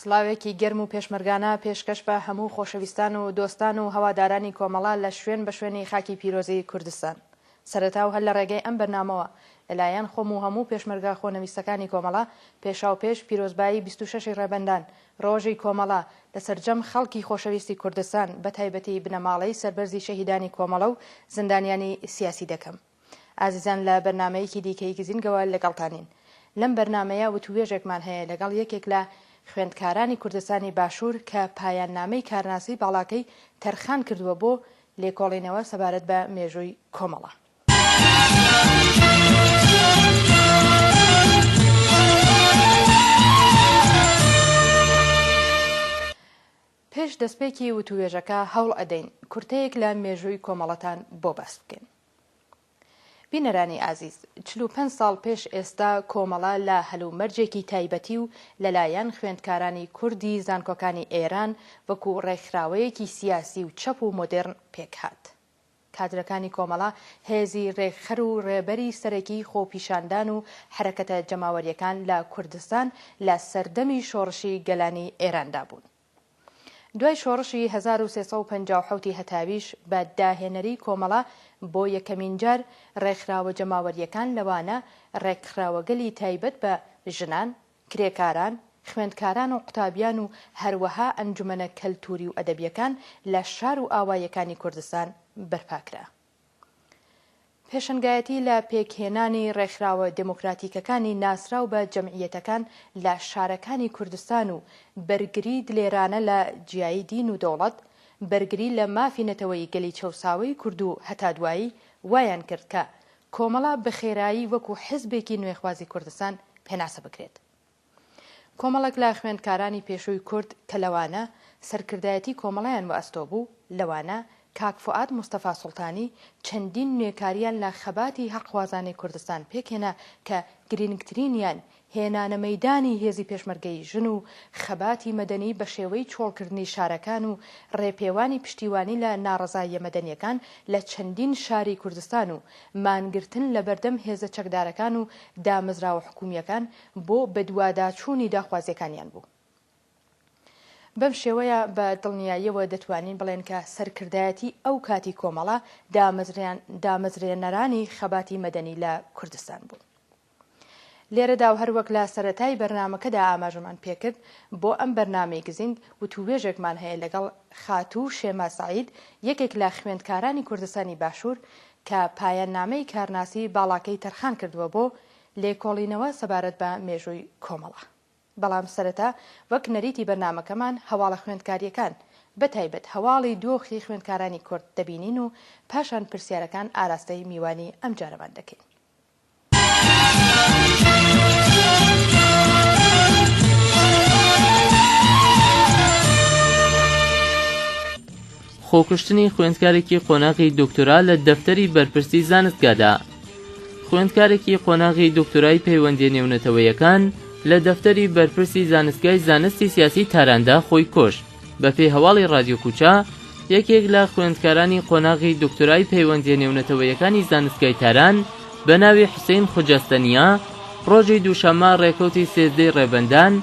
سڵاوێکی گەرم و پێشمەرگانە پێشکەش بە هەموو خۆشەویستان و دۆستان و هەوادارانی کۆمەڵە لە شوێن بە شوێنی خاکی پیرۆزی کوردستان. سەرەتا و هەر لە ڕێگەی ئەم بەرنامەوە لە لایەن خۆم و هەموو پێشمەرگە خۆنەویستەکانی کۆمەڵە پێشاوپێش پیرۆزبایی 26 ی ڕێبەندان، ڕۆژی کۆمەڵە، لە سەرجەم خەڵکی خۆشەویستی کوردستان بە تایبەتی بنەماڵەی سەربەرزی شەهیدانی کۆمەڵە و زیندانیانی سیاسی دەکەم. ئازیزان لە بەرنامەیەکی دیکەی گزینگەوە لەگەڵتانین. لەم بەرنامەیە وتووێژێکمان هەیە لەگەڵ یەکێک لە خوێندکارانی کوردستانی باشوور کە پایاننامەی کارناسی باڵاکەی تەرخان کردووە بۆ لێکۆڵینەوە سەبارەت بە مێژووی کۆمەڵە. پێش دەستپێکی وتووێژەکە هەوڵ ئەدەین کورتەیەک لە مێژووی کۆمەڵەتان بۆ باس بکەین. بینەرانی ئازیز، 45 ساڵ پێش ئێستا کۆمەڵە لە هەلومەرجێکی تایبەتی و لەلایەن خوێندکارانی کوردی زانکۆکانی ئێران وەکوو ڕێکخراوەیەکی سیاسی و چەپ و مۆدێرن پێکهات. کادرەکانی کۆمەڵە هێزی رێکخەر و رێبەری سەرەکیی خۆپیشاندان و حەرەکەتە جەماوەرییەکان لە کوردستان لە سەردەمی شۆڕشی گەلانی ئێراندا بوون. دوای شۆڕشی 1357 ی هەتاویش بە داهێنەری کۆمەڵە بۆ یەکەمین جار رێکخراوە جەماوەرییەکان لەوانە رێکخراوەگەلی تایبەت بە ژنان، کرێکاران، خوێندکاران و قوتابیان و هەروەها ئەنجومەنە کەلتووری و ئەدەبییەکان لە شار و ئاواییەکانی کوردستان بەرپا کرا. پێشەنگایەتی لە پێکهێنانی ڕێکخراوە دێموکراتیکەکانی ناسراو بە جەمعییەتەکان لە شارەکانی کوردستان و بەرگری دلێرانە لە جیایی دین و دەوڵەت، بەرگری لە مافی نەتەوەیی گەلی چەوساوەی کورد و هەتا دوایی وایان کرد کە کۆمەڵە بە خێرایی وەکو حزبێکی نوێخوازی کوردستان پێناسە بکرێت. کۆمەڵێک لە خوێندکارانی پێشووی کورد کە لەوانە سەرکردایەتی کۆمەڵەیان وەئەستۆ بوو، لەوانە کاک فوئاد مستەفا سوڵتانی، چەندین نوێکارییان لە خەباتی هەقخوازانەی کوردستان پێکهێنا کە گرینگترینیان هێنانە مەیدانی هێزی پێشمەرگەی ژن و خەباتی مەدەنی بە شێوەی چۆڵکردنی شارەکان و ڕێپێوانی پشتیوانی لە ناڕەزاییە مەدەنیەکان لە چەندین شاری کوردستان و مانگرتن لە بەردەم هێزە چەکدارەکان و دامەزراوە حکومییەکان بۆ بەدواداچوونی داخوازیەکانیان بوو. بەم شێوەیە بە دڵنیاییەوە دەتوانین بڵێن کە سەرکردایەتی ئەو کاتی کۆمەڵە دامەزرێنەرانی خەباتی مەدەنی لە کوردستان بوون. لێرەدا و هەروەک لە سەرەتای بەرنامەکەدا ئاماژەمان پێکرد، بۆ ئەم بەرنامەی گزینگ وتووێژێکمان هەیە لەگەڵ خاتوو شێما سەعید، یەکێک لە خوێندکارانی کوردستانی باشوور کە پایاننامەی کارناسی باڵاکەی تەرخان کردووە بۆ لێکۆڵینەوە سەبارەت بە مێژووی کۆمەڵە. بەڵام سەرەتا وەک نەریتی بەرنامەکەمان هەواڵە خوێندکارییەکان، بەتایبەت هەواڵی دۆخی خوێندکارانی کورد دەبینین و پاشان پرسیارەکان ئاراستەی میوانی ئەمجارەمان دەکەین. خۆکوشتنی خوێندکارێکی قۆناغی دکتۆرا لە دەفتەری بەرپرسی زانستگادا خوێندکارێکی قۆناغی دکتۆرای پەیوەندیە نێونەتەوەیەکان لە دەفتەری بەرپرسی زانستگای زانستی سیاسی تاراندا خۆی کوشت بەپێی هەواڵی ڕادیۆ کوچە، یەکێک لە خوێندکارانی قۆناغی دکتۆرای پەیوەندیە نێونەتەوەیەکانی زانستگای تاران بە ناوی حوسەین خوجەستەنیا ڕۆژی دووشەممە ڕێکەوتی سێزدەی ڕێبەندان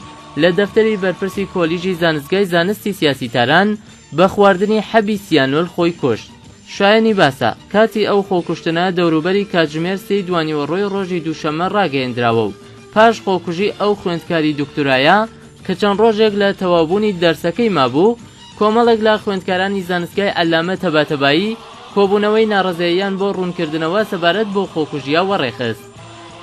لە دەفتەری بەرپرسی کۆلیژی زانستگای زانستی سیاسی تاران بە خواردنی حەبی سیانۆل خۆی کوشت. شایەنی باسە، کاتی ئەو خۆکوشتنە دەوروبەری کاتژمێر سێی دوانیوەڕۆی ڕۆژی دووشەممە ڕاگەیەندراوە و پاش خۆکوژی ئەو خوێندکاری دوکتورایە کە چەند ڕۆژێک لە تەواوبوونی دەرسەکەی مابوو، کۆمەڵێک لە خوێندکارانی زانستگای عەلامە تەباتەبایی کۆبوونەوەی ناڕەزاییان بۆ ڕوونکردنەوە سەبارەت بەو خۆکوژییە وەڕێخست.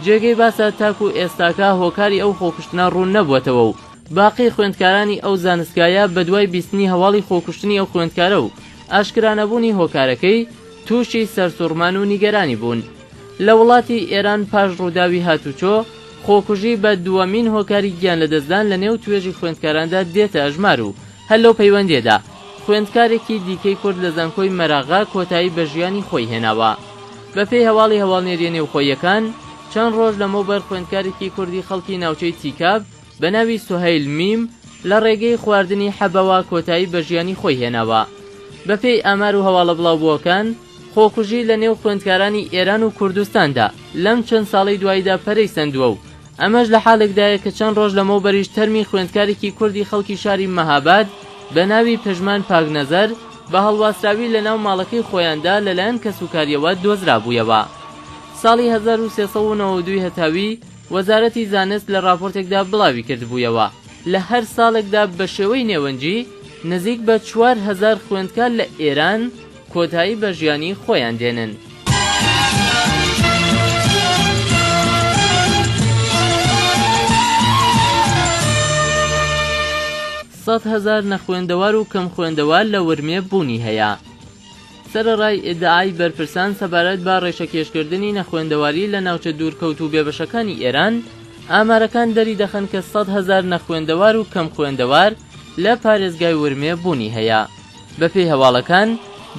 جێگەی باسە تاکوو ئێستاکە هۆکاری ئەو خۆکوشتنە ڕوون نەبووەتەوە و باقی خوێندکارانی ئەو زانستگایە بەدوای بیستنی هەواڵی خۆکوشتنی ئەو خوێندکارە و ئاشکرانەبوونی هۆکارەکەی تووشی سەرسوڕمان و نیگەرانی بوون. لە وڵاتی ئێران پاش ڕووداوی هاتوچۆ، خۆکوژی بە دووەمین هۆکاری گیانلەدەستدان لە نێو توێژی خوێندکاراندا دێتە ئەژمار و هەر لەو پەیوەندییەدا خوێندکارێکی دیکەی کورد لە زانکۆی مەراغە کۆتایی بە ژیانی خۆی هێناوە. بەپێی هەواڵی هەواڵنێرییە نێوخۆییەکان، چەند ڕۆژ لەمەوبەر خوێندکارێکی کوردی خەڵکی ناوچەی تیکاب بە ناوی سوهەیل میم لە ڕێگەی خواردنی حەبەوە کۆتایی بە ژیانی خۆی هێناوە. بەپێی ئامار و هەواڵە بڵاوبووەکان، خۆکوژی لە نێو خوێندکارانی ئێران و کوردستاندا لەم چەند ساڵەی دواییدا پەرەی سەندووە و. ئەمەش لە حاڵێکدایە کە چەند ڕۆژ لەمەوبەریش تەرمی خوێندکارێکی کوردی خەڵکی شاری مەهاباد بە ناوی پژمان پاکنەزەر بە هەڵواسراوی لە ناو ماڵەکەی خۆیاندا لەلایەن کەسوکاریەوە دۆزرابوویەوە. ساڵی 1392 هەتاوی وەزارەتی زانست لە ڕاپۆرتێکدا بڵاوی کردبوویەوە لە هەر ساڵێکدا بە شێوەی نێوەنجی نزیک بە 4000 خوێندکار لە ئێران کۆتایی بە ژیانی خۆیان دێنن. 100,000 نەخوێندەوار و کەمخوێندەوار لە ورمێ بوونی هەیە. سەرەڕای ئیدعای بەرپرسان سەبارەت بە ڕێشەکێشکردنی نەخوێندەواری لە ناوچە دوورکەوتوو و بێبەشەکانی ئێران، ئامارەکان دەریدەخەن کە 100,000 نەخوێندەوار و کەمخوێندەوار لە پارێزگای ورمێ بوونی هەیە. بەپێی هەواڵەکان،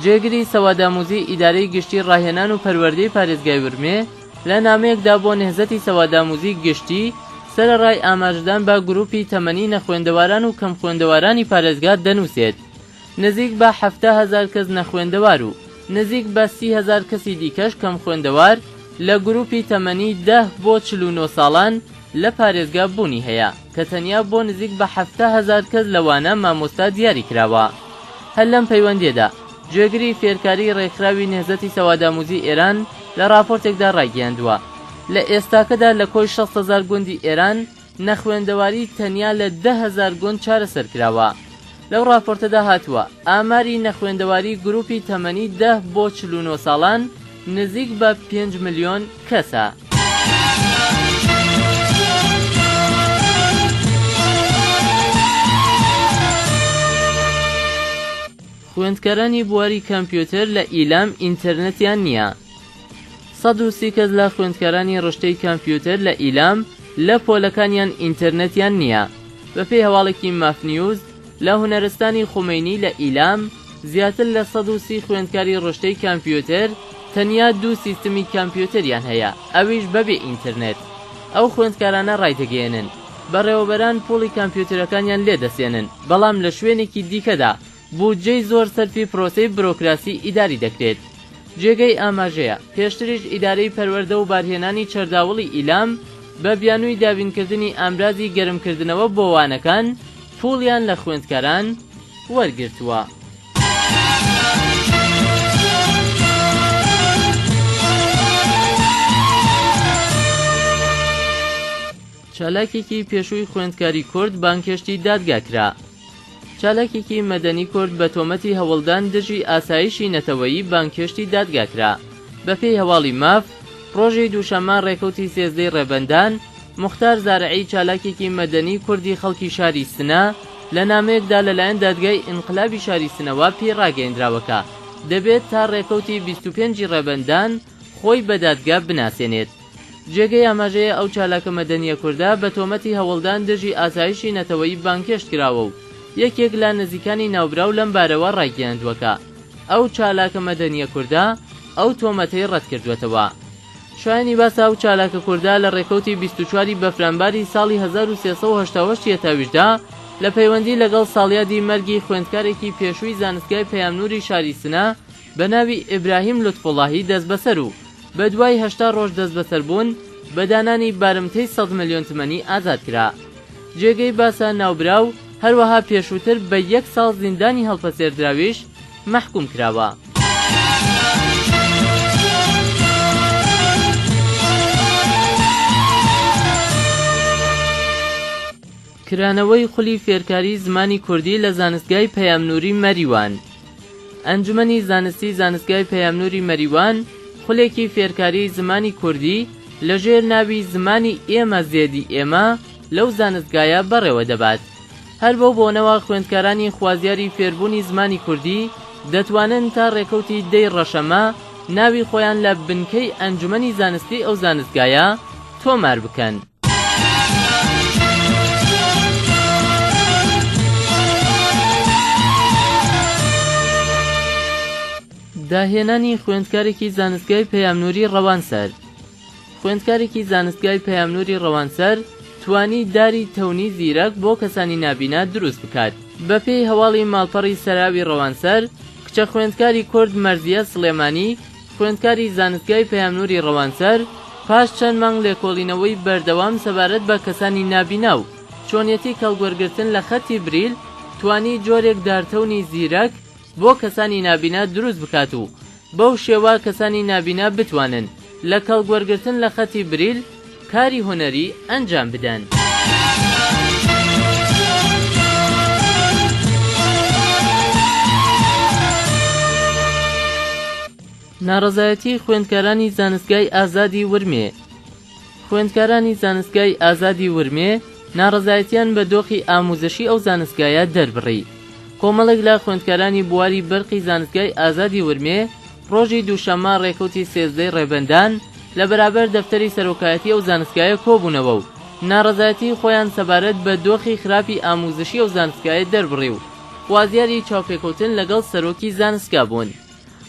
جێگری سەواداموزی ئیدارەی گشتی ڕاهێنان و پەروەردەی پارێزگای ورمێ لە نامەیەکدا بۆ نێهزەتی سەواداموزی گشتی، سەرەڕای ئاماژەدان بە گرووپی تەمەنی نەخوێندەواران و کەمخوێندەوارانی پارێزگا دەنووسێت، نزیک بە 70,000 کەس نەخوێندەوار و نزیک بە 30,000 کەسی دیکەش کەمخوێندەوار لە گرووپی تەمەنی دە بۆ 49 ساڵان لە پارێزگا بوونی هەیە کە تەنیا بۆ نزیک بە 70,000 کەس لەوانە مامۆستا دیاری کراوە. هەر لەم پەیوەندییەدا جێگری فێرکاریی ڕێکخراوی نێهزەتی سەوادئامووزی ئێران لە ڕاپۆرتێکدا ڕایگەیاندووە، لە ئێستاکەدا لە کۆی 60,000 گوندی ئێران نەخوێندەواری تەنیا لە 10,000 گوند چارەسەر کراوە. لەو ڕاپۆرتەدا هاتووە، ئاماری نەخوێندەواری گرووپی تەمەنی دە بۆ 49 ساڵان نزیک بە پێنج ملیۆن کەسە. خوێندکارانی بواری کەمپیوتەر لە ئیلام ئینتەرنێتیان نییە. 130 کەس لە خوێندکارانی ڕشتەی کەمپیوتەر لە ئیلام لە پۆلەکانیان ئینتەرنێتیان نییە. بەپێی هەواڵێکی ماف نیوز، لە هونەرستانی خومەینی لە ئیلام زیاتر لە 130 خوێندکاری ڕشتەی کامپیوتەر تەنیا دوو سیستمی کامپیوتەریان هەیە ئەویش بەبێ ئینترنێت. ئەو خوێندکارانە ڕایدەگەیەنن، بەڕێوەبەران پوڵی کامپیوتەرەکانیان لێ دەسێنن، بەڵام لە شوێنێکی دیکەدا بودجەی زۆر سەرفی پرۆسەی برۆکراسی ئیداری دەکرێت. جێگەی ئاماژەیە، پێشتریش ئیدارەی پەروەردە و بارهێنانی چەرداوڵی ئیلام بە بیانووی دابینکردنی ئامرازی گەرمکردنەوە بۆ وانەکان، پووڵیان لە خوێندکاران وەرگرتووە. چالاکێکی پێشووی خوێندکاری کورد بانگهێشتی دادگا کرا. چالاکێکی مەدەنی کورد بە تۆمەتی هەوڵدان دژی ئاسایشی نەتەوەیی بانگهێشتی دادگا کرا. بەپێی هەواڵی ماف، ڕۆژی دووشەممە ڕێکەوتی سێزدەی ڕێبەندان، موختار زارعی چالاکێکی مەدەنی کوردی خەڵکی شاری سنە لە نامەیەکدا لەلایەن دادگای ئینقلابی شاری سنەوە پێی ڕاگەیەندراوە کە دەبێت تا ڕێکەوتی 25 ی ڕێبەندان خۆی بە دادگا بناسێنێت. جێگەی ئاماژەیە ئەو چالاکە مەدەنییە کوردە بە تۆمەتی هەوڵدان دژی ئاسایشی نەتەوەیی بانگهێشت کراوە و یەکێک لە نزیکانی ناوبراو لەم بارەوە ڕایگەیاندووە کە ئەو چالاکە مەدەنییە کوردە ئەو تۆمەتەی ڕەتکردووەتەوە. شایانی باسە ئەو چالاکە کوردە لە ڕێکەوتی 24 ی بەفرانباری ساڵی 1388 یەتاویشدا لە پەیوەندی لەگەڵ ساڵیادی مەرگی خوێندکارێکی پێشووی زانستگای پەیامنووری شاری سنە بە ناوی ئیبراهیم لوتفوڵاهی دەستبەسەر و بە دوای 80 ڕۆژ دەستبەسەربوون بە دانانی بارمتەی 100 ملیۆن تمەنی ئازاد کرا. جێگەی باسە ناوبراو هەروەها پێشووتر بە یەک ساڵ زیندانی هەڵپەسێردراویش مەحکوم کراوە. کرانەوەی خولی فێرکاری زمانی کوردی لە زانستگای پەیام نووری مەریوان. ئەنجومەنی زانستی زانستگای پەیام نووری مەریوان خولێکی فێرکاری زمانی کوردی لە ژێر ناوی زمانی ئێمە زێدی ئێمە لەو زانستگایە بەڕێوە دەبات. هەر بەو بۆنەوە خوێندکارانی خوازیاری فێربوونی زمانی کوردی دەتوانن تا ڕێکەوتی دەی ڕەشەمە ناوی خۆیان لە بنکەی ئەنجومەنی زانستی ئەو زانستگایە تۆمار بکەن. داهێنانی خوێندکارێکی زانستگای پەیام نووری ڕەوانسەر. خوێندکارێکی زانستگای پەیام نووری ڕەوانسەر توانی داری تەونی زیرەک بۆ کەسانی نابینا دروست بکات. بەپێی هەواڵی ماڵپەڕی سەراوی ڕەوانسەر، کچە خوێندکاری کورد مەرزیە سڵێمانی، خوێندکاری زانستگای پەیام نووری ڕەوانسەر، پاش چەند مانگ لێکۆڵینەوەی بەردەوام سەبارەت بە کەسانی نابینا و چۆنیەتی کەڵکوەرگرتن لە خەتی بریل، توانی جۆرێک دارتەونی زیرەک بۆ کەسانی نابینا دروست بکات و بەو شێوە کەسانی نابینا بتوانن لە کەڵک وەرگرتن لە خەتی بریل کاری هونەری ئەنجام بدەن. ناڕەزایەتی خوێندکارانی زانستگای ئازادی ورمێ خوێندکارانی زانستگای ئازادی ورمێ ناڕەزایەتیان بە دۆخی ئاموزشی ئەو زانستگایە دەربڕی. کۆمەڵێک لە خوێندکارانی بواری بەرقی زانستگای ئازادی ورمێ ڕۆژی دووشەممە ڕێکەوتی سێزدەی ڕێبەندان لە بەرابەر دەفتەری سەرۆکایەتی ئەو زانستگایە کۆبوونەوە و ناڕەزایەتی خۆیان سەبارەت بە دۆخی خراپی ئاموزشی ئەو زانستگایە دەربڕی و خوازیاری چاوپێکەوتن لەگەڵ سەرۆکی زانستگا بوون.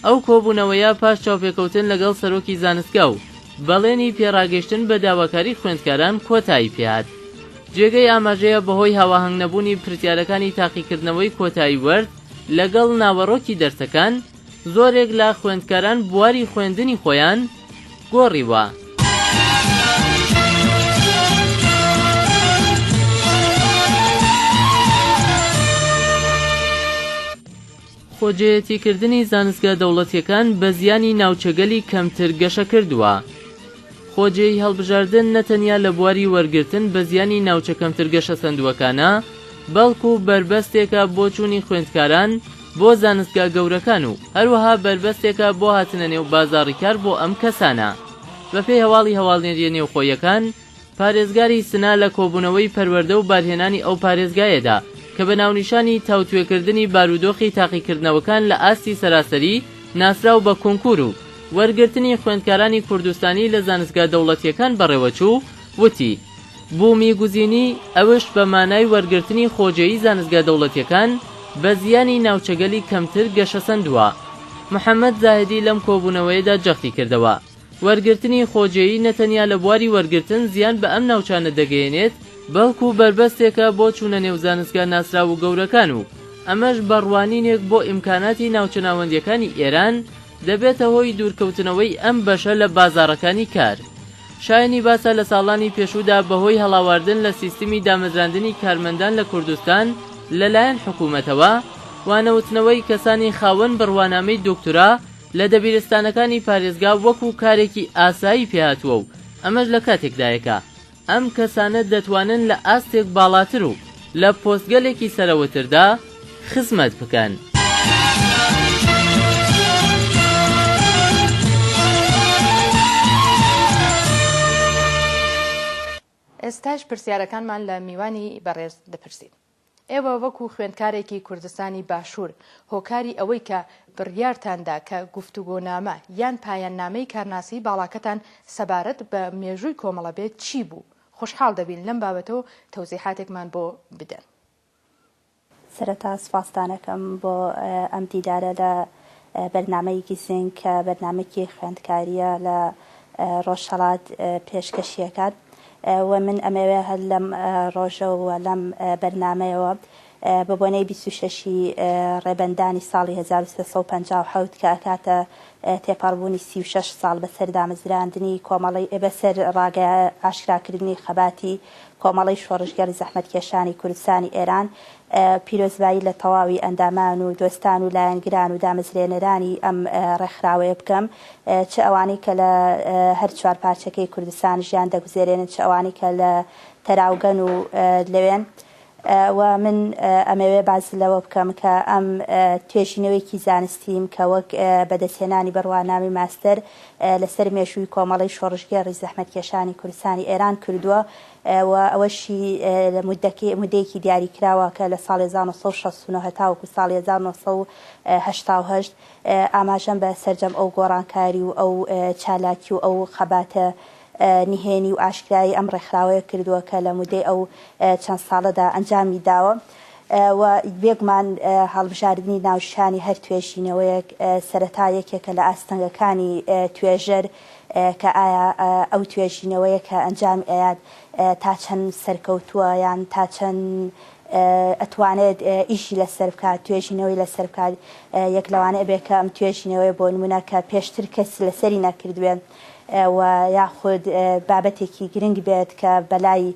ئەو کۆبوونەوەیە پاش چاوپێکەوتن لەگەڵ سەرۆکی زانستگا و بەڵێنی پێڕاگەیشتن بە داواکاری خوێندکاران کۆتایی پێهات. جێگەی ئاماژەیە بەهۆی هاواهەنگ نەبوونی پرسیارەکانی تاقیکردنەوەی کۆتایی وەرز لەگەڵ ناوەڕۆکی دەرسەکان، زۆرێک لە خوێندکاران بواری خوێندنی خۆیان گۆڕیوە. خۆجێیەتیکردنی زانستگا دەوڵەتییەکان بە زیانی ناوچەگەلی کەمتر گەشەکردووە. خۆجێی هەڵبژاردن نە تەنیا لە بواری وەرگرتن بە زیانی ناوچە کەمتر گەشەسەندووەکانە، بەڵکوو بەربەستێکە بۆ چوونی خوێندکاران بۆ زانستگا گەورەکان و هەروەها بەربەستێکە بۆ هاتنە نێو بازاڕی کار بۆ ئەم کەسانە. بەپێی هەواڵی هەواڵنێرییە نێوخۆییەکان، پارێزگاری سنە لە کۆبوونەوەی پەروەردە و بارهێنانی ئەو پارێزگایەدا کە بە ناونیشانی تاوتوێکردنی بارودۆخی تاقیکردنەوەکان لە ئاستی سەراسەری ناسراو بە کونکور و وەرگرتنی خوێندکارانی کوردستانی لە زانستگا دەوڵەتییەکان بەڕێوەچوو وتی، بوومی گزینی ئەوش بە مانای وەرگرتنی خۆجێیی زانستگا دەوڵەتییەکان بە زیانی ناوچەگەلی کەمتر گەشەسەندووە. محەممەد زاهدی لەم کۆبوونەوەیەدا جەختی کردەوە، وەرگرتنی خۆجێیی نە تەنیا لە بواری وەرگرتن زیان بە ئەم ناوچانە دەگەیەنێت، بەڵکو بەربەستێکە بۆ چوونە نێو زانستگا ناسراو و گەورەکان و ئەمەش بە ڕوانینێک بۆ ئیمکاناتی ناوچە ناوەندییەکانی ئێران دەبێتە هۆی دوورکەوتنەوەی ئەم بەشە لە بازاڕەکانی کار. شایەنی باسە لە ساڵانی پێشوودا بەهۆی هەڵاواردن لە سیستمی دامەزراندنی کارمەندان لە کوردستان لەلایەن حکوومەتەوە، وانەوتنەوەی کەسانی خاوەن بڕوانامەی دۆکتورا لە دەبیرستانەکانی پارێزگا وەکو کارێکی ئاسایی پێهاتووە و ئەمەش لە کاتێکدایە کە ئەم کەسانە دەتوانن لە ئاستێک باڵاتر و لە پۆستگەلێکی سەرەوەتردا خزمەت بکەن. ئێستاش پرسیارەکانمان لە میوانی بەڕێز دەپرسین. ئێوە وەکو خوێندکارێکی کوردستانی باشوور هۆکاری ئەوەی کە بڕیارتان دا کە گفتوگۆنامە یان پایاننامەی کارناسیی باڵاکەتان سەبارەت بە مێژووی کۆمەڵە بێت چی بوو؟ خۆشحاڵ دەبین لەم بابەتەوە تەوزیحاتێکمان بۆ بدەن. سەرەتا سوپاستان ئەکەم بۆ ئەم دیدارە لە بەرنامەی گیزینگ کە بەرنامەکی خوێندکاریە لە ڕۆژهەڵات پێشکەشی ئەکات و من ئەمەوێ هەر لەم ڕۆژە و لەم بەرنامەیەوە بە بۆنەی 26 ی ڕێبەندانی ساڵی 1357 کە ئەکاتە تێپەڕبوونی 36 ساڵ بەسەر دامەزراندنی کۆمەڵەی بەسەر ڕاگە ئاشکراکردنی خەباتی کۆمەڵەی شۆڕشگێڕی زەحمەتکێشانی کوردستانی ئێران پیرۆزبایی لە تەواوی ئەندامان و دۆستان و لایەنگران و دامەزرێنەرانی ئەم ڕێکخراوەیە بکەم، چ ئەوانەی کە لە هەر چوارپارچەکەی کوردستان ژیان دەگوزەرێنن، چ ئەوانەی کە لە تەراوگەن و لەوێن. و من ئەمەوێ باس لەوە بکەم کە ئەم توێژینەوەیەکی زانستیم کە وەک بەدەستهێنانی بڕوانامەی ماستەر لەسەر مێژووی کۆمەڵەی شۆڕشگێڕی زەحمەتکێشانی کوردستانی ئێران کردووە و ئەوەشی لە مودەکەی مودەیەکی دیاریکراوە کە لە ساڵی 1969 هەتاوەکو ساڵی 1988 ئاماژەم بە سەرجەم ئەو گۆڕانکاری و ئەو چالاکی و ئەو خەباتە نهێنی و ئاشکرای ئەم ڕێکخراوەیە کردووە کە لە مودەی ئەو چەند ساڵەدا ئەنجامی داوە و بێگومان هەڵبژاردنی ناونیشانی هەر توێژینەوەیەک سەرەتا یەکێکە لە ئاستەنگەکانی توێژەر کە ئایا ئەو توێژینەوەیە کە ئەنجامی ئەیات تا چەند سەرکەوتووە یان تا چەند ئەتوانێت ئیشی لەسەر بکات توێژینەوەی لەسەر بکات یەک لەوانە ئەبێ کە ئەم توێژینەوەیە بۆ نمونە کە پێشتر کەس لەسەری نەکردوێ. و یاخود بابەتێکی گرنگ بێت کە بەلای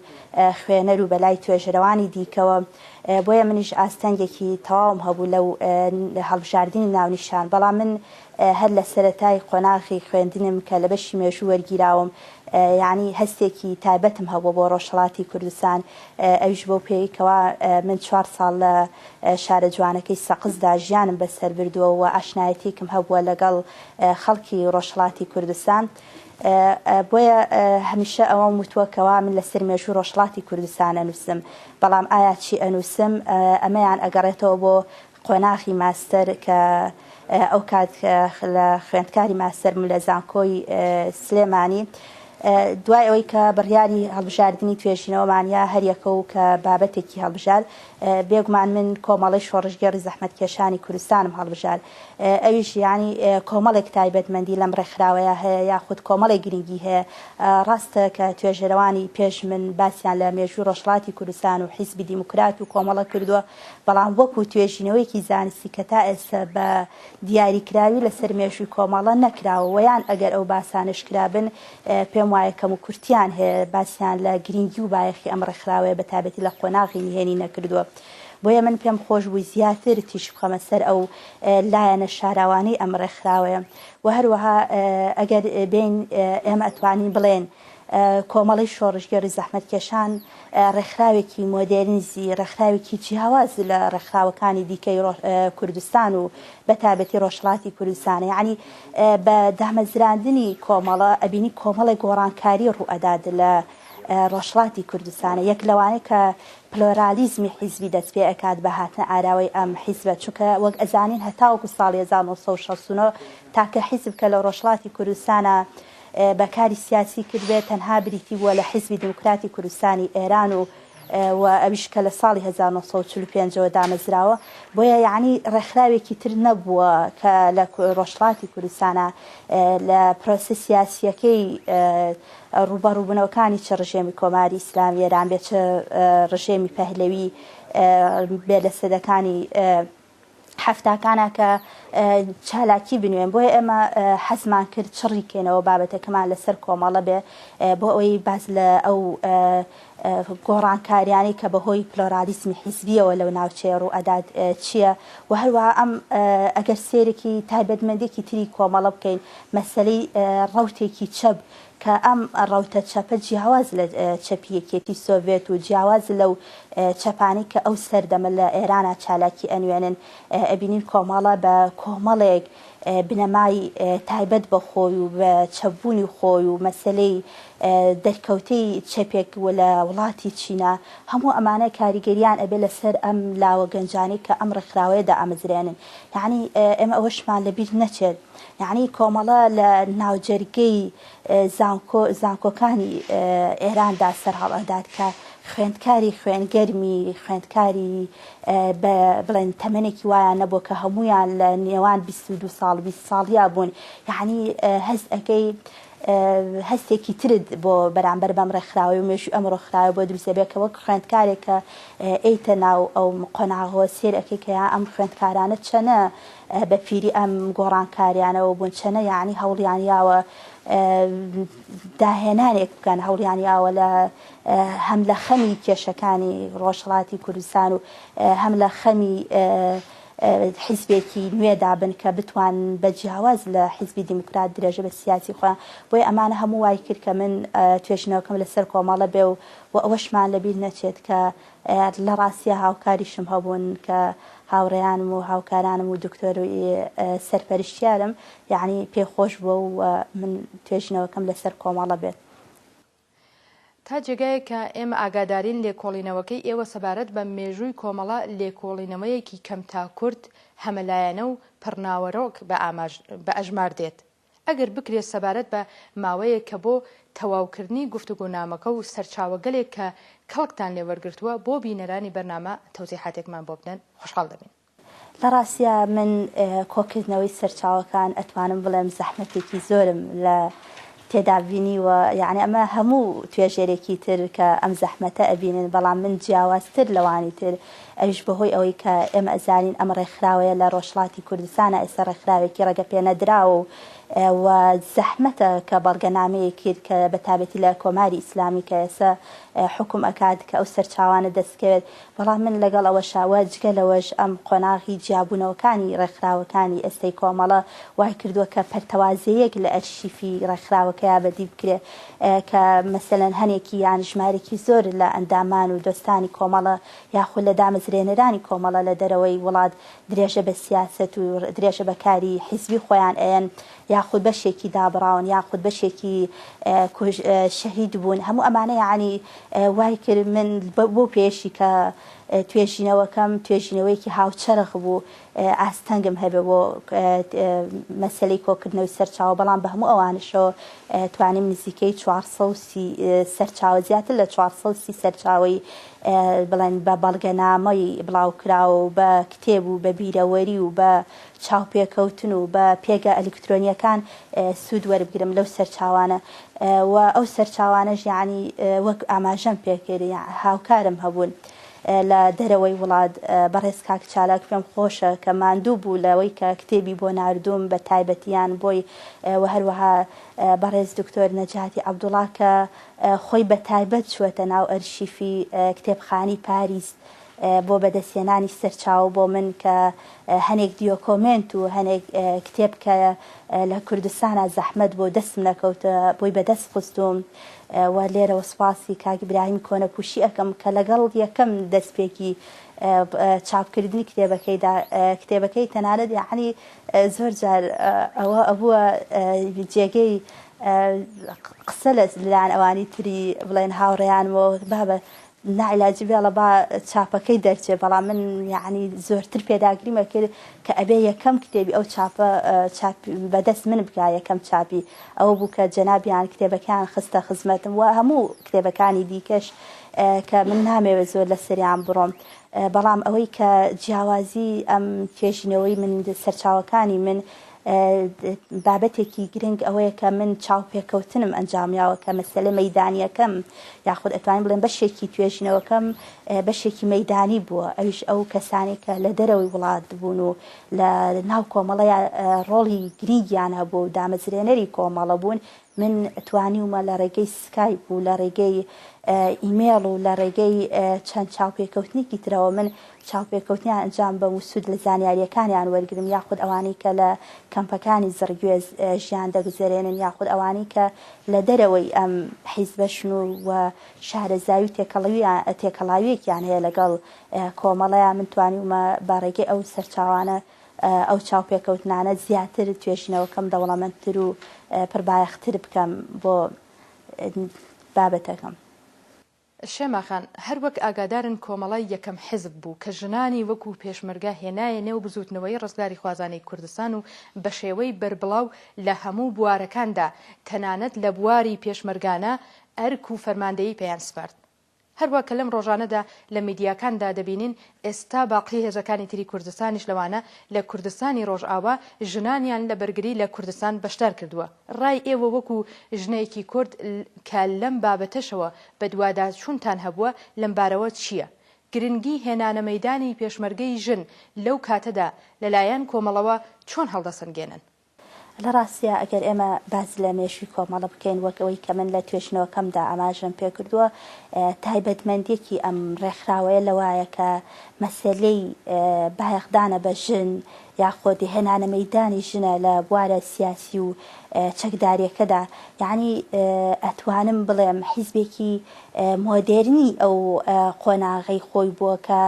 خوێنەر و بەلای توێژەرەوانی دیکەوە، بۆیە منیش ئاستەنگێکی تەواوم هەبوو لەو هەڵبژاردنی ناونیشان، بەڵام من هەر لە سەرەتای قۆناغی خوێندنم کە لە بەشی مێژوو وەرگیراوم یانی هەستێکی تایبەتم هەبووە بۆ ڕۆژهەڵاتی کوردستان ئەویش بەو پێیەی کەوا من چوار ساڵ لە شارە جوانەکەی سەقزدا ژیانم بەسەر بردووە و ئاشنایەتیەکم هەبووە لەگەڵ خەڵکی ڕۆژهەڵاتی کوردستان بۆیە هەمیشە ئەوەم وتووە کەوا من لەسەر مێژووی ڕۆژهەڵاتی کوردستان ئەنووسم بەڵام ئایا چی ئەنووسم ئەمەیان ئەگەڕێتەوە بۆ قۆناغی ماستەر کە ئەو کات لە خوێندکاری ماستەر بووم لە زانکۆی سلێمانی دوای ئەوەی کە بڕیاری هەڵبژاردنی توێژینەوەمان یا هەریەکە و کە بابەتێکی هەڵبژارد بێگومان من کۆمەڵەی شۆڕشگێڕی زەحمەتکێشانی کوردستانم هەڵبژارد ئەویش یانی کۆمەڵێک تایبەتمەندی لەم ڕێکخراوەیە هەیە یاخود کۆمەڵێک گرنگی هەیە ڕاستە کە توێژەرەوانی پێش من باسیان لە مێژووی ڕۆژهەڵاتی کوردستان و حیزبی دیموکرات و کۆمەڵە کردووە بەڵام وەکو توێژینەوەیەکی زانستی کە تا ئێستا بە دیاریکراوی لەسەر مێژووی کۆمەڵە نەکراوە وە یان ئەگەر ئەو باسانەش کرابن پێم وایە کەموکورتیان هەیە باسیان لە گرنگی و بایەخی ئەم ڕێکخراوەیە بە تایبەتی لە قۆناغی نهێنی نەکردووە بۆیە من پێم خۆش بوو زیاتر تیشک بخەمە سەر ئەو لایەنە شاراوانەی ئەم ڕێکخراوەیە و هەروەها ئەگەر بێین ئێمە ئەتوانین بڵێن کۆمەڵەی شۆڕشگێڕی زەحمەتکێشان ڕێکخراوێکی مۆدێرنیزی، ڕێکخراوێکی جیاواز لە ڕێکخراوەکانی دیکەی کوردستان و بە تایبەتی ڕۆژهەڵاتی کوردستانە. یەعنی بە دامەزراندنی کۆمەڵە ئەبینی کۆمەڵێک گۆڕانکاری ڕووئەدات لە ڕۆژهەڵاتی کوردستانە. یەک لەوانەی کە پلۆرالیزمی حیزبی دەست پێ ئەکات بە هاتنە ئاراوەی ئەم حیزبە، چونکە وەک ئەزانین هەتاوەکو ساڵی 1969 تاکە حیزب کە لە ڕۆژهەڵاتی کوردستانا بە کاری سیاسی کردبێت تەنها بریتی بووە لە حیزبی دیموکراتی کوردستانی ئێران و و ئەویش کە لە ساڵی 1945 ەوە دامەزراوە بۆیە یەعنی ڕێکخراوێکی تر نەبووە کە لە ڕۆژهەڵاتی کوردستانا لە پرۆسە سیاسییەکەی ڕووبەڕووبوونەوەکانی چ ڕژێمی کۆماری ئیسلامی ئێران بێت چ ڕژێمی پەهلەوی بێ لە سەدەکانی حەفتاکانا کە چالاکی بنوێن بۆیە ئێمە حەزمان کرد چڕی کەینەوە بابەتەکەمان لەسەر کۆمەڵە بێ بۆ ئەوەی باس لە ئەو گۆڕانکاریانەی کە بەهۆی پلۆرالیزمی حیزبیەوە لەو ناوچەیە ڕوو ئەدات چییە و هەروەها ئەم ئەگەر سێرێکی تایبەتمەندێکی تری کۆمەڵە بکەین مەسەلەی ڕەوتێکی چەپ کە ئەم ڕەوتە چەپە جیاواز لە چەپی یەکێتی سۆڤێت و جیاواز لەو چەپانەی کە ئەو سەردەمە لە ئێرانا چالاکی ئەنوێنن، ئەبینین کۆمەڵە بە کۆمەڵێک بنەمای تایبەت بە خۆی و بە چەپبوونی خۆی و مەسەلەی دەرکەوتەی چەپێک و لە وڵاتی چینا، هەموو ئەمانە کاریگەریان ئەبێ لەسەر ئەم لاوە گەنجانەی کە ئەم ڕێکخراوەیە دائەمەزرێنن. یەعنی ئێمە ئەوەشمان لەبیر نەچێت یەعنی کۆمەڵە لە ناوجەرگەی زانکۆ زانکۆکانی ئێراندا سەرهەڵئەدات کە خوێندکاری خوێنگەرمی خوێندکاری بە بڵێن تەمەنێکی وایان نەبووە کە هەموویان لە نێوان 22 ساڵ 20 ساڵیا بوون یەعنی هەست ئەکەی هەستێکی ترت بۆ بەرامبەر بەم ڕێکخراوەی و مێژووی ئەم ڕێکخراوە بۆ دروست دەبێت کە وەک خوێندکارێک کە ئێیتە ناو ئەو قۆناغەوە سێر ئەکەی کە ئەم خوێندکارانە چەنە بە پیری ئەم گۆڕانکاریانەوە بوون چەنە یەعنی هەوڵیان یاوە داهێنانێک بکەن هەوڵیان یاوە لە هەم لە خەمی کێشەکانی ڕۆژهەڵاتی کوردستان و هەم لە خەمی حیزبێکی نوێدا بن کە بتوان بە جیاواز لە حیزبی دیموکرات درێژە بە سیاسی خۆیان بۆیە ئەمانە هەموو وای کرد کە من توێژینەوەکەم لەسەر کۆمەڵە بێ و ئەوەشمان لەبیر نەچێت کە لە ڕاستیا هاوکاریشم هەبوون کە هاوڕێیانم و هاوکارانم و دکتۆر سەرپەرشتیارم یەعنی پێ خۆش بووە و من توێژینەوەکەم لەسەر کۆمەڵە بێت. تا جێگایەک کە ئێمە ئاگادارین لێکۆڵینەوەکەی ئێوە سەبارەت بە مێژووی کۆمەڵە لێکۆڵینەوەیەکی کەم تا کورت، هەمەلایەنە و پڕناوەرۆک بە ئەژمار دێت. ئەگەر بکرێ سەبارەت بە ماوەیەک کە بۆ تەواوکردنی گفتوگۆنامەکە و سەرچاوەگەلێک کە کەڵکتان لێ وەرگرتووە بۆ بینەرانی بەرنامە تەوزیحاتێکمان بۆ بدەن خۆشحاڵ دەبین. لە ڕاستیا من کۆکردنەوەی سەرچاوەکان ئەتوانم بڵێم زەحمەتێکی زۆرم لە تێدا بینیوە یەعنی ئەمە هەموو توێژەرێکی تر کە ئەم زەحمەتە ئەبینن بەڵام من جیاوازتر لەوانی تر ئەویش بەهۆی ئەوەی کە ئێمە ئەزانین ئەم ڕێکخراوەیە لە ڕۆژهەڵاتی کوردستانا ئێستا ڕێکخراوێکی ڕێگەپێنەدراوە و. و زەحمەتە کە بەڵگەنامەیەک کرد کە بە تابەتی لە کۆماری ئیسلامی کە ئێستا حوکم ئەکات کە ئەو سەرچاوانە دەست کەوێت بەڵام من لەگەڵ ئەوەشا و جگە لەوەش ئەم قۆناغی جیابوونەوەکانی ڕێکخراوەکانی ئێستەی کۆمەڵە وای کردووە کە پەرتەوازەیەک لە ئەرشیفی ڕێکخراوەکەیا بەدی بکرێ کە مەسەلەن هەنێکی یان ژمارێکی زۆر لە ئەندامان و دۆستانی کۆمەڵە یاخود لە دامەزرێنەرانی کۆمەڵە لە دەرەوەی وڵات درێژە بە سیاسەت و درێژە بە کاری حیزبی خۆیان ئەیەن یاخود بەشێکی دابڕاون یاخود بەشێکی شەهید بوون هەموو ئەمانە یەعنی وای کرد من بەو پێیەشی کە توێژینەوەکەم توێژینەوەیەکی هاوچەرخ بوو ئاستەنگم هەبێ بۆ مەسەلەی کۆکردنەوەی سەرچاوە بەڵام بە هەموو ئەوانەشەوە توانیم نزیکەی 430 سەرچاوە زیاتر لە 430 سەرچاوەی بڵێن بە بەڵگەنامەی بڵاوکراوە و بە کتێب و بە بیرەوەری و بە چاوپێکەوتن و بە پێگە ئەلیکترۆنییەکان سوود وەربگرم لەو سەرچاوانە و ئەو سەرچاوانەش یەعنی وەک ئاماژەم پێکرد هاوکارم هەبوون لە دەرەوەی وڵات بەڕێز کاک چالاک پێم خۆشە کە ماندوو بوو لەوەی کە کتێبی بۆ ناردووم بە تایبەتیان بۆی و هەروەها بەڕێز دکتۆر نەجاتی عەبدوڵا کە خۆی بە تایبەت چووەتە ناو ئەرشیفی کتێبخانەی پاریس بۆ بەدەستهێنانی سەرچاوە بۆ من کە هەنێک دیۆکۆمێنت و هەنێک کتێب کە لە کوردستانا زەحمەت بۆ دەستم نەکەوتە بۆی بەدەست خستووم و لێرەوە سوپاسی کاک ئیبراهیم کۆنەپووشی ئەکەم کە لەگەڵ یەکەم دەستپێکی چاپکردنی کتێبەکەیدا کتێبەکەی تەنانەت یەعنی زۆر جار ئەوە ئەبووە جێگەی قسە لە لایەن ئەوانی تری بڵێن هاوڕێیانمەوە بابە ناعیلاجی بێڵە با چاپەکەی دەرچێ بەڵام من یەعنی زۆرتر پێداگریم ئەکرد کە ئەبێ یەکەم کتێبی ئەو چاپە چاپ بەدەست من بگا یەکەم چاپی ئەوە بوو کە جەنابیان کتێبەکەیان خستە خزمەتم و هەموو کتێبەکانی دیکەش کە من نامەوێت زۆر لەسەریان بڕۆم بەڵام ئەوەی کە جیاوازی ئەم توێژینەوەی من سەرچاوەکانی من بابەتێکی گرنگ ئەوەیە کە من چاوپێکەوتنم ئەنجامیاوە کە مەسەلە مەیدانیەکەم یاخود ئەتوانین بڵێن بەشێکی توێژینەوەکەم بەشێکی مەیدانی بووە ئەویش ئەو کەسانێک کە لە دەرەوەی وڵات بوون و لە ناو کۆمەڵەیە ڕۆڵی گرنگیان هەبوو و دامەزرێنەری کۆمەڵە بوون من توانیومە لە ڕێگەی سکایپ و لە ڕێگەی ئیمێڵ و لە ڕێگەی چەند چاوپێکەوتنێکی ترەوە من چاوپێکەوتنیان ئەنجام بەم و سوود لە زانیارییەکانیان وەرگرم یاخود ئەوانەی کە لە کەمپەکانی زڕگوێز ژیان دەگوزەرێنن یاخود ئەوانەی کە لە دەرەوەی ئەم حیزبەشن و و شارەزایی و تێکەڵاوییەکیان هەیە لەگەڵ کۆمەڵەیا من توانیومە بە ڕێگەی ئەو سەرچاوانە ئەو چاوپێکەوتنانە زیاتر توێژینەوەکەم دەوڵەمەندتر و پڕبایەختر بکەم بۆ بابەتەکەم. شێما خان، هەر وەک ئاگادارن کۆمەڵە یەکەم حیزب بوو کە ژنانی وەکوو پێشمەرگە هێنایە نێو بزووتنەوەی ڕزگاریخوازانەی کوردستان و بە شێوەی بەربڵاو لە هەموو بوارەکاندا تەنانەت لە بواری پێشمەرگانە ئەرک و فەرماندەیی پێیان سپارد. هەروا کە لەم ڕۆژانەدا لە میدیاکاندا دەبینین ئێستا باقی هێزەکانی تری کوردستانیش لەوانە لە کوردستانی ڕۆژئاوا ژنانیان لە بەرگری لە کوردستان بەشدار کردووە. ڕای ئێوە وەکو ژنێکی کورد کە لەم بابەتەشەوە بەدواداچوونتان هەبووە لەمبارەوە چییە؟ گرنگی هێنانە مەیدانی پێشمەرگەی ژن لەو کاتەدا لەلایەن کۆمەڵەوە چۆن هەڵدەسەنگێنن؟ لە ڕاستیا ئەگەر ئێمە باس لە مێژووی کۆمەڵە بکەین وەک ئەوەی کە من لە توێژینەوەکەمدا ئاماژەم پێکردووە تایبەتمەندیەکی ئەم ڕێکخراوەیە لەوایە کە مەسەلەی بایەخدانە بە ژن یاخود هێنانە مەیدانی ژنە لە بوارە سیاسی و چەکداریەکەدا یەعنی ئەتوانم بڵێم حیزبێکی مۆدێرنی ئەو قۆناغەی خۆی بووە کە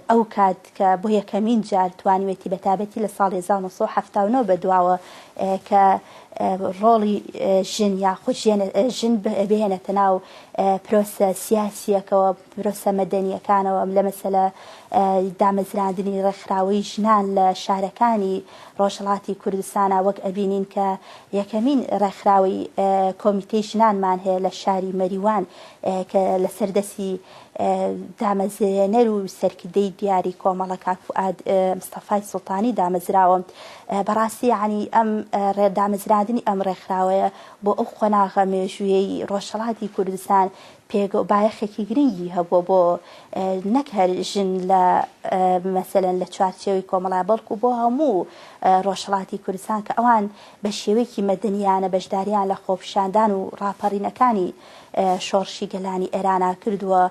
ئەو کات کە بۆ یەکەمین جار توانیوێتی بە تایبەتی لە ساڵی 1979 بە دواوە کە ڕۆڵی ژن یاخود ژن بهێنێتە ناو پرۆسە سیاسیەکەوە پرۆسە مەدەنیەکانەوە لە مەسەلە دامەزراندنی ڕێکخراوەی ژنان لە شارەکانی ڕۆژهەڵاتی کوردستانا وەک ئەبینین کە یەکەمین ڕێکخراوەی کۆمیتەی ژنانمان هەیە لە شاری مەریوان کە لەسەر دەستی. دامەزرێنەر و سەرکردەی دیاری کۆمەڵە کاک فوئاد مستەفای سوڵتانی دامەزراوە. بەڕاستی یەعنی ئەم دامەزراندنی ئەم ڕێکخراوەیە بۆ ئەو قۆناغە مێژوویەی ڕۆژهەڵاتی کوردستان پێگە و بایەخێکی گرنگی هەبووە بۆ نەک هەر ژن لە مەسەلەن لە چوارچێوەی کۆمەڵا بەڵکو بۆ هەموو ڕۆژهەڵاتی کوردستان کە ئەوان بە شێوەیەکی مەدەنیانە بەشداریان لە خۆپیشاندان و ڕاپەڕینەکانی شۆڕشی گەلانی ئێرانا کردووە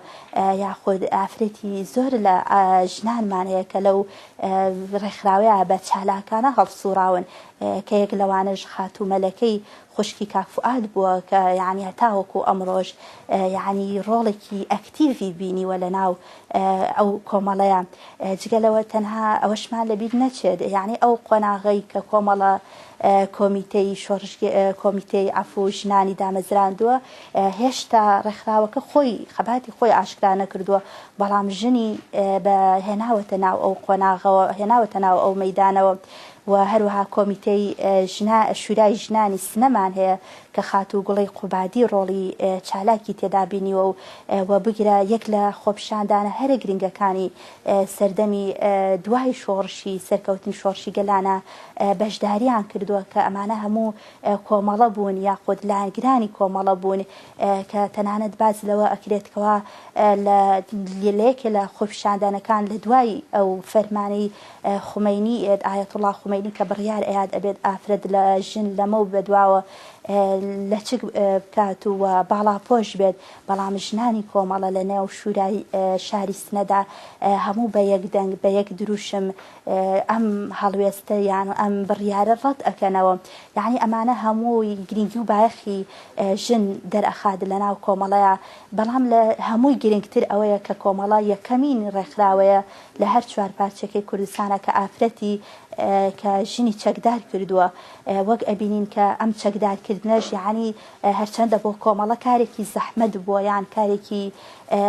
یاخود ئافرەتی زۆر لە ژنانمان هەیە کە لەو ڕێکخراوەیە بە چالاکانە هەڵسوڕاون کە یەک لەوانەش خاتوو مەلەکەی خوشکی کاک فوئاد بووە کە یانی هەتاوەکو ئەمڕۆش یانی ڕۆڵێکی ئەکتیڤی بینیوە لەناو ئەو کۆمەڵەیە جگە لەوە تەنها ئەوەشمان لەبیر نەچێت یانی ئەو قۆناغەی کە کۆمەڵە کۆمیتەی شۆڕشگێ کۆمیتەی عەفو ژنانی دامەزراندووە هێشتا ڕێکخراوەکە خۆی خەباتی خۆی ئاشکرا نەکردووە بەڵام ژنی بە هێناوەتە ناو ئەو قۆناغەوە هێناوەتە ناو ئەو مەیدانەوە و هەروەها کۆمیتەی ژنا شورای ژنانی سنەمان هەیە کە خاتوو گوڵەی قوبادی ڕۆڵی چالاکی تێدا بینیوە و و بگرە یەک لە خۆپیشاندانە هەرە گرنگەکانی سەردەمی دوای شۆڕشی سەرکەوتنی شۆڕشی گەلانە بەشداریان کردووە کە ئەمانە هەموو کۆمەڵە بوون یاخود لایەنگرانی کۆمەڵە بوون کە تەنانەت باس لەوە ئەکرێت کەوا لە لە یەکێ لە خۆپیشاندانەکان لە دوای ئەو فەرمانەی خومەینی ئێت ئایەتوڵا خومەینی کە بڕیار ئەیات ئەبێت ئافرەت لە ژن لەمەو بەدواوە لەچک بکات و باڵاپۆش بێت بەڵام ژنانی کۆمەڵە لە نێو شورای شاری سنەدا هەموو بە یەک دەنگ بە یەک دروشم ئەم هەڵوێستە یان ئەم بڕیارە ڕەت ئەکەنەوە یەعنی ئەمانە هەمووی گرنگی و بایەخی ژن دەرئەخات لەناو کۆمەڵەیا بەڵام لە هەمووی گرنگتر ئەوەیە کە کۆمەڵە یەکەمین ڕێکخراوەیە لە هەر چوارپارچەکەی کوردستانا کە ئافرەتی کە ژنی چەکدار کردووە وەک ئەبینین کە ئەم چەکدار کردنەش یەعنی هەرچەندە بۆ کۆمەڵە کارێکی زەحمەت بووە یان کارێکی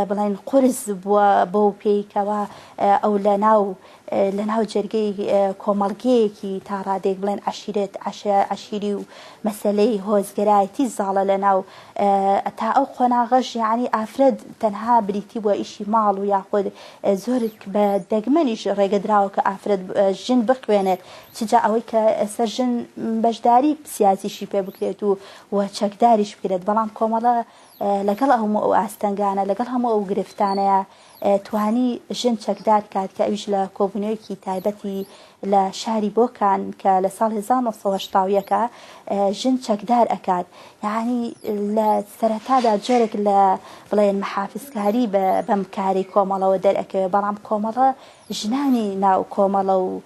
بڵێن قورس بووە بەو پێی کەوا ئەو لە ناو لە ناو جەرگەی کۆمەڵگەیەکی تا ڕادەیەک بڵێن عەشیرەت عەشیری و مەسەلەی هۆزگەرایەتی زاڵە لە ناو تا ئەو قۆناغەش یەعنی ئافرەت تەنها بریتی بووە ئیشی ماڵ و یاخود زۆر بە دەگمەنیش ڕێگە دراوە کە ئافرەت ژن بخوێنێت چ جا ئەوەی کە ئێستا ژن بەشداری سیاسیشی پێ بکرێت و و چەکداریش بکرێت بەڵام کۆمەڵە لەگەڵ هەموو ئەو ئاستەنگانە لەگەڵ هەموو ئەو گرفتانەیە توانی ژن چەکدار کات کە ئەویش لە کۆبوونەوەیەکی تایبەتی لە شاری بۆکان کە لە ساڵ 1981 ژن چەکدار ئەکات یەعنی لە سەرەتادا جۆرێک لە بڵێن محافزکاری بەم کاری کۆمەڵەوە دەرئەکەوێت بەڵام کۆمەڵە ژنانی ناو کۆمەڵە و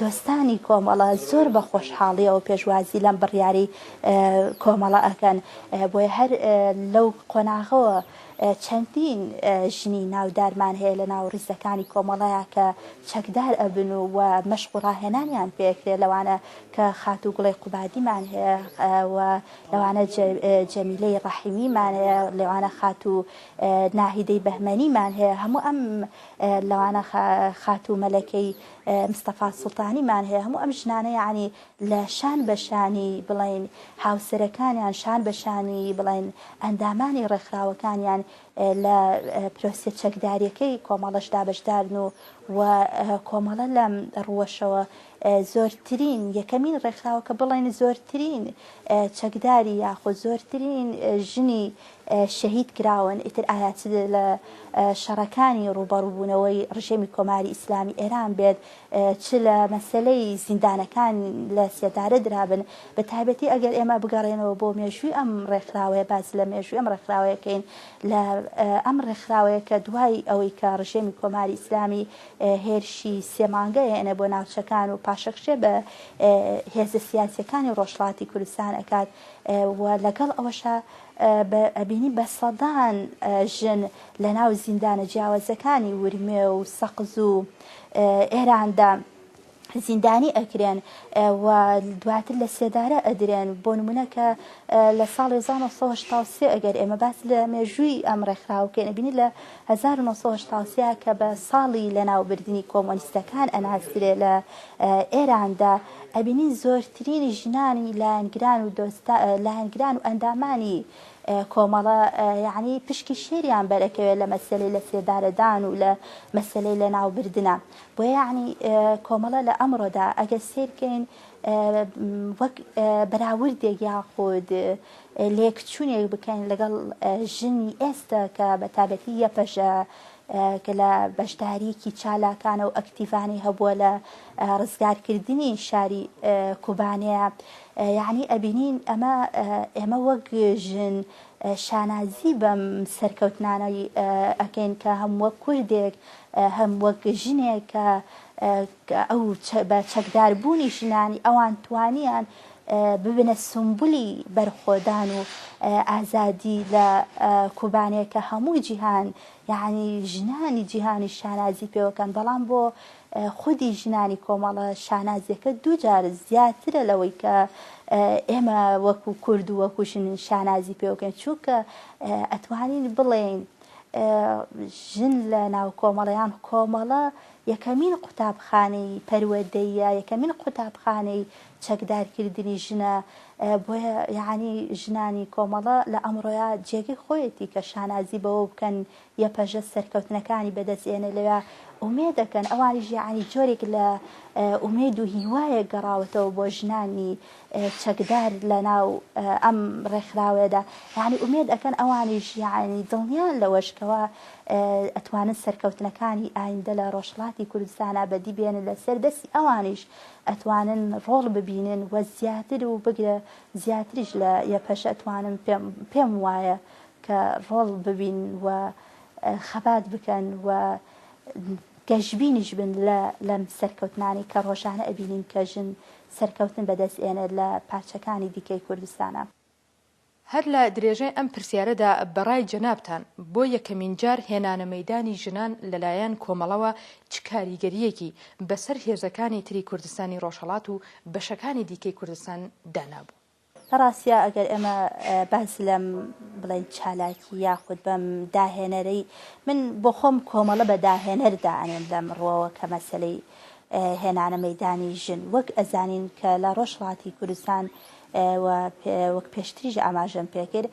دۆستانی کۆمەڵە زۆر بە خۆشحاڵیەوە پێشوازی لەم بڕیاری کۆمەڵە ئەکەن بۆیە هەر لەو قۆناغەوە چەندین ژنی ناودارمان هەیە لە ناو ڕیزەکانی کۆمەڵەیا کە چەکدار ئەبن و و مەشق و ڕاهێنانیان پێکرێ لەوانە کە خاتوو گوڵەی قوبادیمان هەیە و لەوانە جەمیلەی ڕەحیمیمان هەیە لەوانە خاتوو ناهیدەی بەهمەنیمان هەیە هەموو ئەم لەوانە خاتوو مەلەکەی مستەفا سوڵتانیمان هەیە هەموو ئەم ژنانە یەعنی لە شان بە شانی بڵێین هاوسەرەکانیان، شان بە شانی بڵێین ئەندامانی ڕێکخراوەکانیان لە پرۆسە چەکدارییەکەی کۆمەڵەشدا بەشدارن و و کۆمەڵە لەم ڕووەشەوە زۆرترین یەکەمین ڕێکخراوە کە بڵێین زۆرترین چەکداری یاخود زۆرترین ژنی شەهید کراون، ئیتر ئایا چ لە شەڕەکانی ڕووبەڕووبوونەوەی ڕژێمی کۆماری ئیسلامی ئێران بێت چ لە مەسەلەی زیندانەکان لە سێدارە درابن، بە تایبەتی ئەگەر ئێمە بگەڕێنەوە بۆ مێژووی ئەم ڕێکخراوەیە باس لە مێژووی ئەم ڕێکخراوەیە کەین لە ئەم ڕێکخراوەیە کە دوای ئەوەی کە ڕژێمی کۆماری ئیسلامی هێرشی سێ مانگە هێنێ بۆ ناوچەکان و پاشەکشێ بە هێزە سیاسیەکانی ڕۆژهەڵاتی کوردستان ئەکات و لەگەڵ ئەوەشا ئەبینی بە سەدان ژن لە ناو زیندانە جیاوازەکانی ورمێ و سەقز و ئێراندا زیندانی ئەکرێن و دواتر لە سێدارە ئەدرێن بۆ نمونە کە لە ساڵ 1983 ئەگەر ئێمە باس لە مێژووی ئەم ڕێکخراوکەین ئەبینی لە 1983 کە بە ساڵی لەناوبردنی کۆمۆنیستەکان ئەناسرێ لە ئێراندا. ئەبینین زۆرترینی ژنانی لایەنگران و دۆستا لایەنگران و ئەندامانی کۆمەڵە یەعنی پشکی شێریان بەرەکەوێت لە مەسەلەی لە سێدارەدان و لە مەسەلەی لە ناوبردنا بۆیە یەعنی کۆمەڵە لە ئەمڕۆدا ئەگەر سەیرکەین وەک بەراوردێک یاخود لێکچوونێک بکەین لەگەڵ ژنی ئێستا کە بە تابەتی یەپەژە کە لە بەشدارییەکی چالاکانە و ئەکتیڤانەی هەبووە لە ڕزگارکردنی شاری کوبانێ یەعنی ئەبینین ئەمە ئێمە وەک ژن شانازی بەم سەرکەوتنانەی ئەکەین کە هەم وەک کوردێک هەم وەک ژنێک کە ئەو بە چەکداربوونی ژنانی ئەوان توانیان ببنە سومبولی بەرخۆدان و ئازادی لە کوبانێ کە هەموو جیهان یەعنی ژنانی جیهانی شانازی پێوەکەن بەڵام بۆ خودی ژنانی کۆمەڵە شانازیەکە دووجار زیاترە لەوەی کە ئێمە وەکو کورد و وەکو ژن شانازی پێوەکەین چونکە ئەتوانین بڵێین ژن لە ناو کۆمەڵە یان کۆمەڵە یەکەمین قوتابخانەی پەروەردەییە یەکەمین قوتابخانەی چەکدارکردنی ژنە بۆیە یەعنی ژنانی کۆمەڵە لە ئەمڕۆیا جێگەی خۆیەتی کە شانازی بەوە بکەن یەپەژە سەرکەوتنەکانی بەدەست ئێنێ لەویا ئومێد دەکەن ئەوانیش یەعنی جۆرێک لە ئومێد و هیوایەک گەڕاوەتەوە بۆ ژنانی چەکدار لە ناو ئەم ڕێکخراوەیەدا یەعنی ئومێد ئەکەن ئەوانیش یەعنی دڵنیان لەوەش کەوا ئەتوانن سەرکەوتنەکانی ئایندە لە ڕۆژهەڵاتی کوردستانا بەدی بێنن لەسەر دەستی ئەوانیش ئەتوانن ڕۆڵ ببینن و زیاتر و بگرە زیاتریش لە یەپەشە ئەتوانم پێم پێم وایە کە ڕۆڵ ببین و خەبات بکەن و گەشبینیش بن لە لەم سەرکەوتنانەی کە ڕۆژانە ئەبینین کە ژن سەرکەوتن بەدەست ئێنێت لە پارچەکانی دیکەی کوردستانا. هەر لە درێژەی ئەم پرسیارەدا بە ڕای جەنابتان بۆ یەکەمین جار هێنانە مەیدانی ژنان لە لایەن کۆمەڵەوە چ کاریگەرییەکی بە سەر هێزەکانی تری کوردستانی ڕۆژهەڵات و بەشەکانی دیکەی کوردستان دانابوو؟ لە ڕاستیا ئەگەر ئێمە باس لەم بڵێین چالاکی یاخود بەم داهێنەرەی من بۆ خۆم کۆمەڵە بە داهێنەر دائەنێم لەم ڕووەوە کە مەسەلەی هێنانە مەیدانی ژن وەک ئەزانین کە لە ڕۆژهەڵاتی کوردستان و وەک پێشتریش ئاماژەم پێکرد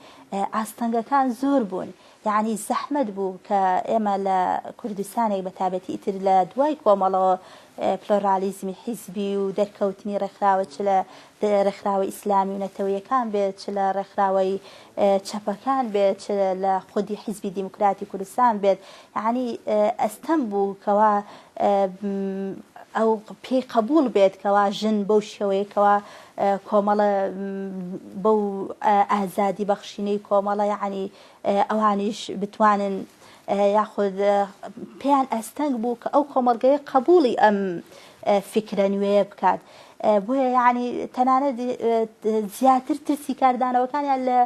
ئاستەنگەکان زۆر بوون یەعنی زەحمەت بوو کە ئێمە لە کوردستانێک بە تابەتی ئیتر لە دوای کۆمەڵەوە پلۆرالیزمی حیزبی و دەرکەوتنی ڕێکخراوە چ لە ڕێکخراوە ئیسلامی و نەتەوەیەکان بێت چ لە ڕێکخراوەی چەپەکان بێت چ لە خودی حیزبی دیموکراتی کوردستان بێت یەعنی ئەستەم بوو کەوا ئەو پێی قەبووڵ بێت کەوا ژن بەو شێوەیە کەوا کۆمەڵە بەو ئازادی بەخشینەی کۆمەڵە یەعنی ئەوانیش بتوانن یاخود پێیان ئەستەنگ بوو کە ئەو کۆمەڵگەیە قەبووڵی ئەم فیکرە نوێیە بکات بۆیە یەعنی تەنانەت زیاتر ترسی کاردانەوەکانیان لە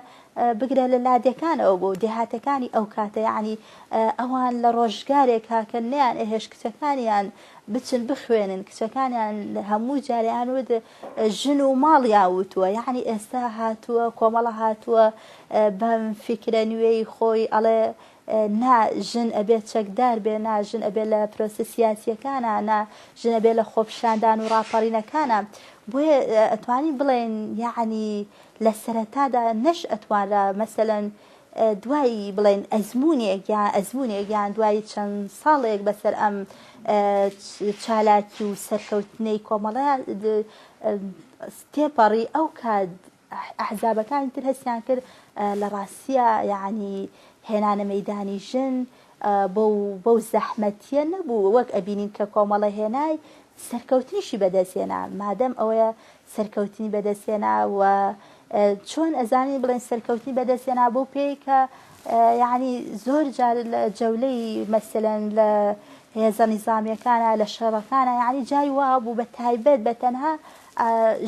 بگرە لە لادێکانەوە بوو دێهاتەکانی ئەو کاتە یەعنی ئەوان لە ڕۆژگارێکا کە نەیان ئەهێشت کچەکانیان بچن بخوێنن کچەکانیان هەموو جارێیان وت ژن و ماڵیان وتووە یەعنی ئێستا هاتووە کۆمەڵە هاتووە بەم فیکرە نوێی خۆی ئەڵێ نا ژن ئەبێ چەکدار بێ نا ژن ئەبێ لە پرۆسە سیاسیەکانا نا ژن ئەبێ لە خۆپیشاندان و ڕاپەڕینەکانا بۆیە ئەتوانین بڵێین یەعنی لە سەرەتادا نەش ئەتوانرا مەسەلەن دوای بڵێن ئەزموونێک یان ئەزموونێک یان دوای چەند ساڵێک بەسەر ئەم چالاکی و سەرکەوتنەی کۆمەڵە تێپەڕی ئەو کات ئەحزابەکانی تر هەستیان کرد لە ڕاستیە یعنی هێنانە مەدانی ژن بەو بەو زەحمەتیە نەبوو وەک ئەبینین کە کۆمەڵە هێنای سەرکەوتنیشی بەدەستهێنا مادەم ئەوەیە سەرکەوتنی بەدەستهێنا و چۆن ئەزانین بڵێن سەرکەوتنی بەدەستهێنا بەو پێی کە یعنی زۆر جار لە جەولەی مەسەلەن لە هێزە نیزامیەکانە لە شەڕەکانە یعنی جای وا بوو بە تایبەت بە تەنها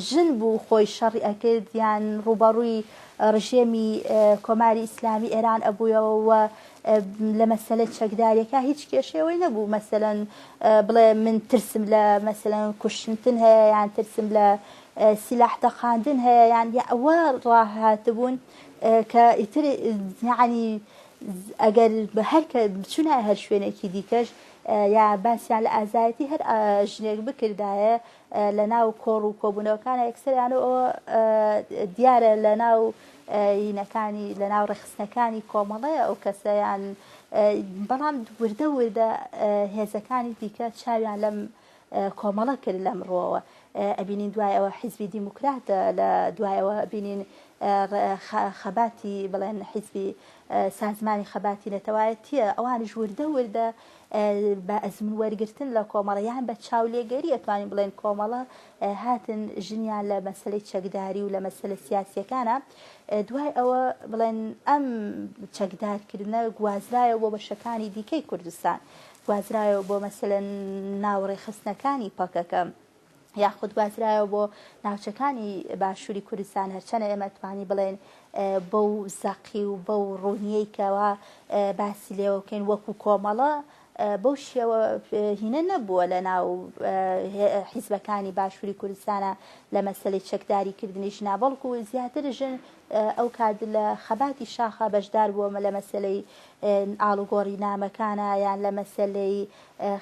ژن بوو خۆی شەڕی ئەکرد یان ڕووبەڕووی ڕژێمی کۆماری ئیسلامی ئێران ئەبوویەوە و لە مەسەلە چەکداریەکە هیچ کێشەوەی نەبوو مەسەلەن بڵێ من ترسم لە مەسەلەن کوشتن هەیە یان ترسم لە سیلاح تەقاندن هەیە یان ئەوە ڕاهاتبوون کە ئیتر یعنی ئەگەر هەر کە بچونایە هەر شوێنێکی دیکەش. یا باسیان لە ئازایەتی هەر ژنێک بکردایە لە ناو کۆڕ و کۆبوونەوەکانە یەکسەریان و ئەوە دیارە لە ناو یینەکانی لە ناو ڕێکخستنەکانی کۆمەڵەیە ئەو کەسەیان بەڵام وردە وردە هێزەکانی دیکە چاویان لەم کۆمەڵە کرد لەم ڕووەوە ئەبینین دوای ئەوە حیزبی دیموکراتە لە دوای ئەوە بینین خەباتی بڵێن حیزبی سازمانی خەباتی نەتەوایەتیە ئەوانیش وردە وردە بە ئەزمون وەرگرتن لە کۆمەڵە یان بە چاولێگەری ئەتوانین بڵێن کۆمەڵە هاتن ژنیان لە مەسلەی چەکداری و لە مەسلە سیاسیەکانە دوای ئەوە بڵێن ئەم چەکدارکردنە گوازرایەوە بۆ بەشەکانی دیکەی کوردستان گوازرایەوە بۆ مەسەلەن ناو ڕێکخستنەکانی پەکەکە یاخود گوازرایەوە بۆ ناوچەکانی باشووری کوردستان هەرچەنە ئێمە توانی بڵێن بەو زەقی و بەو ڕوونیەی کەوا باسی لێوە بکەین وەکو کۆمەڵە بەو شێوە هینە نەبووە لە ناو حیزبەکانی باشووری کوردستانە لە مەسەلەی چەکداری کردنی ژنا بەڵکو زیاتر ژن ئەو کات لە خەباتی شاخا بەشدار بووە لە مەسەلەی ئاڵوگۆڕی نامەکانە یان لە مەسەلەی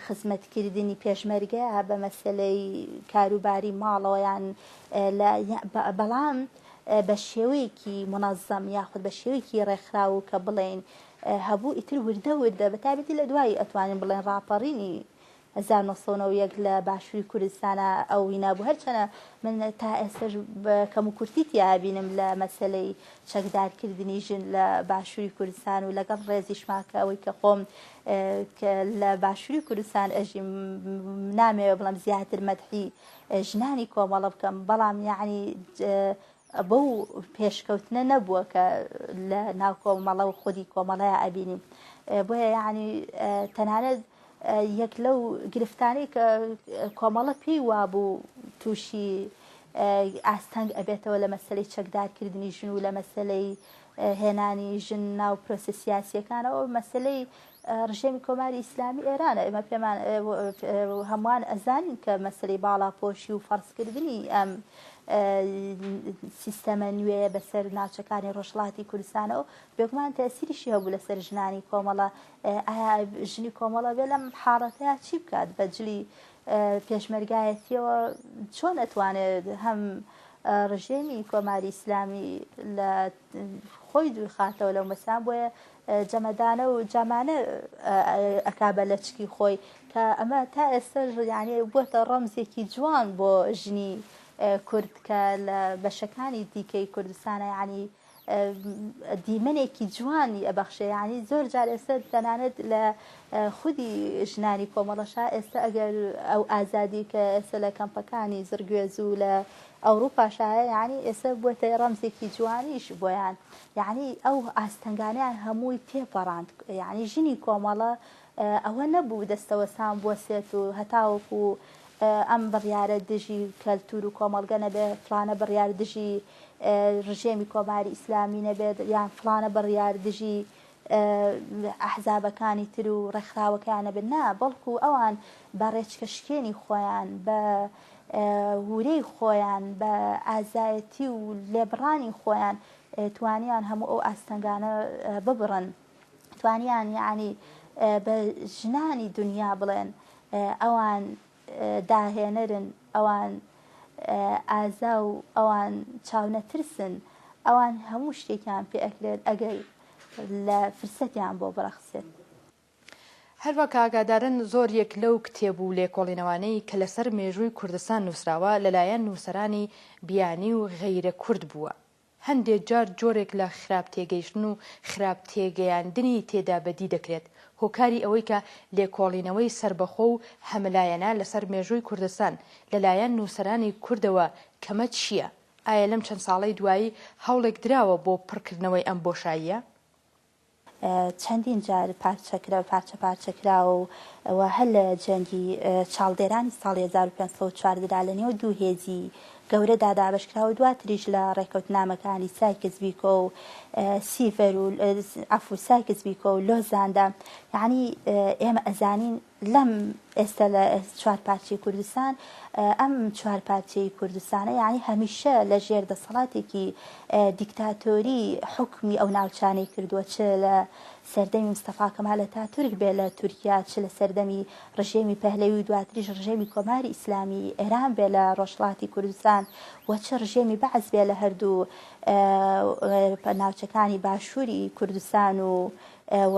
خزمەتکردنی پێشمەرگە بە مەسەلەی کاروباری ماڵەوە یان لە بەڵام بە شێوەیەکی منەزەم یاخود بە شێوەیەکی ڕێکخراو کە بڵێین هەبوو ئیتر وردە وردە بە تایبەتی لە دوای ئەتوانین بڵێن ڕاپەڕینی 1991 لە باشووری کوردستانە ئەو وینا بوو هەرچەنە من تا ئێستەش کەم و کورتی تیا بینم لە مەسەلەی چەکدارکردنی ژن لە باشووری کوردستان و لەگەڵ ڕێزیشما کە ئەوەی کە خۆم لە باشووری کوردستان ئەژیم نامەوێ بڵێم زیاتر مەدحی ژنانی کۆمەڵە بکەم بەڵام یعنی بەو پێشکەوتنە نەبووە کە لە ناو کۆمەڵە و خودی کۆمەڵەیە ئەبینیم بۆیە یعنی تەنانەت یەک لەو گرفتانەی کە کۆمەڵە پێی وابوو تووشی ئاستەنگ ئەبێتەوە لە مەسەلەی چەکدارکردنی ژن و لە مەسەلەی هێنانی ژن ناو پرۆسە سیاسیەکانەوە مەسەلەی ڕژێمی کۆماری ئیسلامی ئێرانە ئێمە پێمان هەمووان ئەزانین کە مەسەلەی باڵاپۆشی و فەرزکردنی ئەم سیستەمە نوێیە بەسەر ناوچەکانی ڕۆژهەڵاتی کوردستانەوە بێگومان تەسیریشی هەبوو لەسەر ژنانی کۆمەڵە ئایا ژنی کۆمەڵە بێ لەم حاڵەتەیا چی بکات بە جلی پێشمەرگایەتیەوە چۆن ئەتوانێت هەم ڕژێمی کۆماری ئیسلامی لە خۆی دوورخاتەوە لەو مەسان بۆیە جەمەدانە و جامانە ئەکا بە لەچکی خۆی کە ئەمە تا ئێستا یانێ بووەتە ڕەمزێکی جوان بۆ ژنی کورد کە لە بەشەکانی دیکەی کوردستانە یعنی دیمەنێکی جوانی ئەبەخشێ یانی زۆر جار ئێستا تەنانەت لە خودی ژنانی کۆمەڵەشا ئێستا ئەگەر ئەو ئازادی کە ئێستا لە کەمپەکانی زڕگوێز و لە ئەوروپاشا هەیە یانی ئێستا بووەتە ڕەمزێکی جوانیش بۆیان یانی ئەو ئاستەنگانیان هەمووی تێپەڕاند یانی ژنی کۆمەڵە ئەوە نەبوو دەستەوەستان بوەسێت و هەتاوەکو ئەم بڕیارە دژی کەلتور و کۆمەڵگە نەبێ فڵانە بڕیار دژی ڕژێمی کۆماری ئیسلامی نەبێت یان فڵانە بڕیار دژی ئەحزابەکانی تر و ڕێکخراوەکەیان نەبێت نا بەڵکو ئەوان بە ڕێچکە شکێنی خۆیان بە ورەی خۆیان بە ئازایەتی و لێبڕانی خۆیان توانیان هەموو ئەو ئاستەنگانە ببڕن توانیان یعنی بە ژنانی دنیا بڵێن ئەوان داهێنەرن، ئەوان ئازا و ئەوان چاونەترسن، ئەوان هەموو شتێکیان پێ ئەکرێت ئەگەر لە فرسەتیان بۆ بڕەخسێت. هەروەک ئاگادارن زۆر یەک لەو کتێب و لێکۆڵینەوانەی کە لەسەر مێژووی کوردستان نووسراوە لەلایەن نووسەرانی بیانی و غەیرە کورد بووە. هەندێ جار جۆرێک لە خراپ تێگەیشتن و خراپ تێگەیاندنی تێدا بەدی دەکرێت، هۆکاری ئەوەی کە لێکۆڵینەوەی سەربەخۆ و هەمەلایەنە لەسەر مێژووی کوردستان لەلایەن نووسەرانی کوردەوە کەمە چییە؟ ئایا لەم چەند ساڵەی دوایی هەوڵێک دراوە بۆ پڕکردنەوەی ئەم بۆشاییە؟ چەندین جار پارچە کرا پارچە پارچە کراوە و و هەر لە جەنگی چاڵدێرانی ساڵی 1514 دا لە نێو دوو هێزی گەورەدا دابەش کرا و دواتریش لە ڕێکەوتنامەکانی سایکس بیکۆ و سیڤەر و عەفو سایکس بیکۆ و لۆزاندا یعنی ئێمە ئەزانین. لەم ئێستا لە چوارپارچەی کوردستان ئەم چوارپارچەی کوردستانە یانی هەمیشە لە ژێر دەسەڵاتێکی دیکتاتۆری حوکمی ئەو ناوچانەی کردووە چ لە سەردەمی مستەفا کەمال ئەتاتورک بێ لە تورکیا چ لە سەردەمی ڕژێمی پەهلەوی و دواتریش ڕژێمی کۆماری ئیسلامی ئێران بێ لە ڕۆژهەڵاتی کوردستان و چ ڕژێمی بەعس بێ لە هەردوو ناوچەکانی باشووری کوردستان و و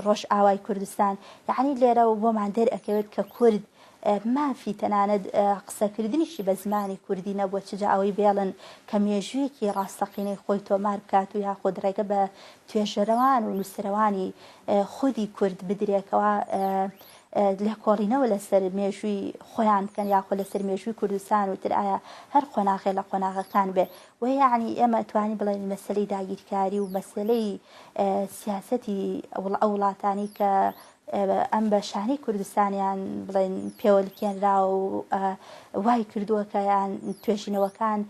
ڕۆژئاوای کوردستان یەعنی لێرەوە بۆمان دەرئەکەوێت کە کورد مافی تەنانەت قسەکردنیشی بە زمانی کوردی نەبووە چ جا ئەوەی بێڵن کە مێژوویەکی ڕاستەقینەی خۆی تۆمار بکات و یاخود ڕێگە بە توێژەرەوان و نووسەرەوانی خودی کورد بدرێ کەوا لێکۆڵینەوە لەسەر مێژووی خۆیان بکەن یاخود لەسەر مێژووی کوردستان و تر ئایا هەر قۆناغێ لە قۆناغەکان بێ وە یەعنی ئێمە ئەتوانین بڵێین مەسەلەی داگیرکاری و مەسەلەی سیاسەتی ئەو وڵاتانەی کە ئەم بەشانەی کوردستانیان بڵێن پێوە لکێنراوە و وای کردووە کە یان توێژینەوەکان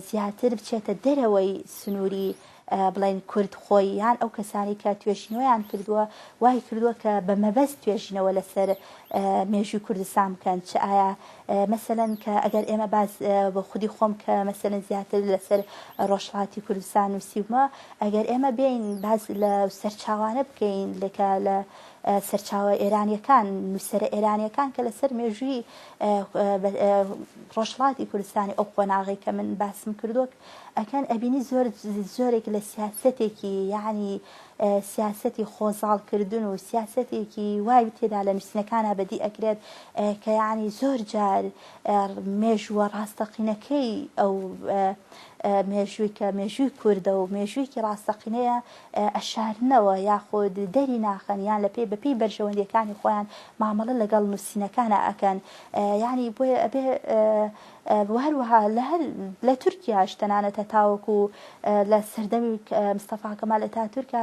زیاتر بچێتە دەرەوەی سنووری بڵێن کورد خۆی یان ئەو کەسانی کە توێژینەوەیان کردووە وای کردووە کە بە مەبەست توێژینەوە لەسەر مێژووی کوردستان بکەن چ ئایا مەسەلەن کە ئەگەر ئێمە باس بۆ خودی خۆم کە مەسەلەن زیاتر لەسەر ڕۆژهەڵاتی کوردستان نووسیومە ئەگەر ئێمە بێین باس لە سەرچاوانە بکەین لەکە لە سەرچاوە ئێرانیەکان نووسەرە ئێرانیەکان کە لەسەر مێژووی ڕۆژهەڵاتی کوردستانی ئەو قۆناغی کە من باسم کردووە ئەکەن ئەبینی زۆر زۆرێک لە سیاسەتێکی یعنی سیاسەتی خۆزاڵ کردن و سیاسەتێکی وای تێدا لە نووسینەکانا بەدی ئەکرێت کە یانی زۆر جار مێژووە ڕاستەقینەکەی ئەو مێژووی کە مێژووی کوردە و مێژوویەکی ڕاستەقینەیە ئەشارنەوە یاخود دەری ناخەن یان لە پێی بەپێی بەرژەوەندیەکانی خۆیان مامەڵە لەگەڵ نووسینەکانە ئەکەن یانی بۆیە ئەبێ و هەروەها لە هەر لە تورکیاش تەنانەت هەتاوەکو لە سەردەمی مستەفا کەمال ئەتاتورکا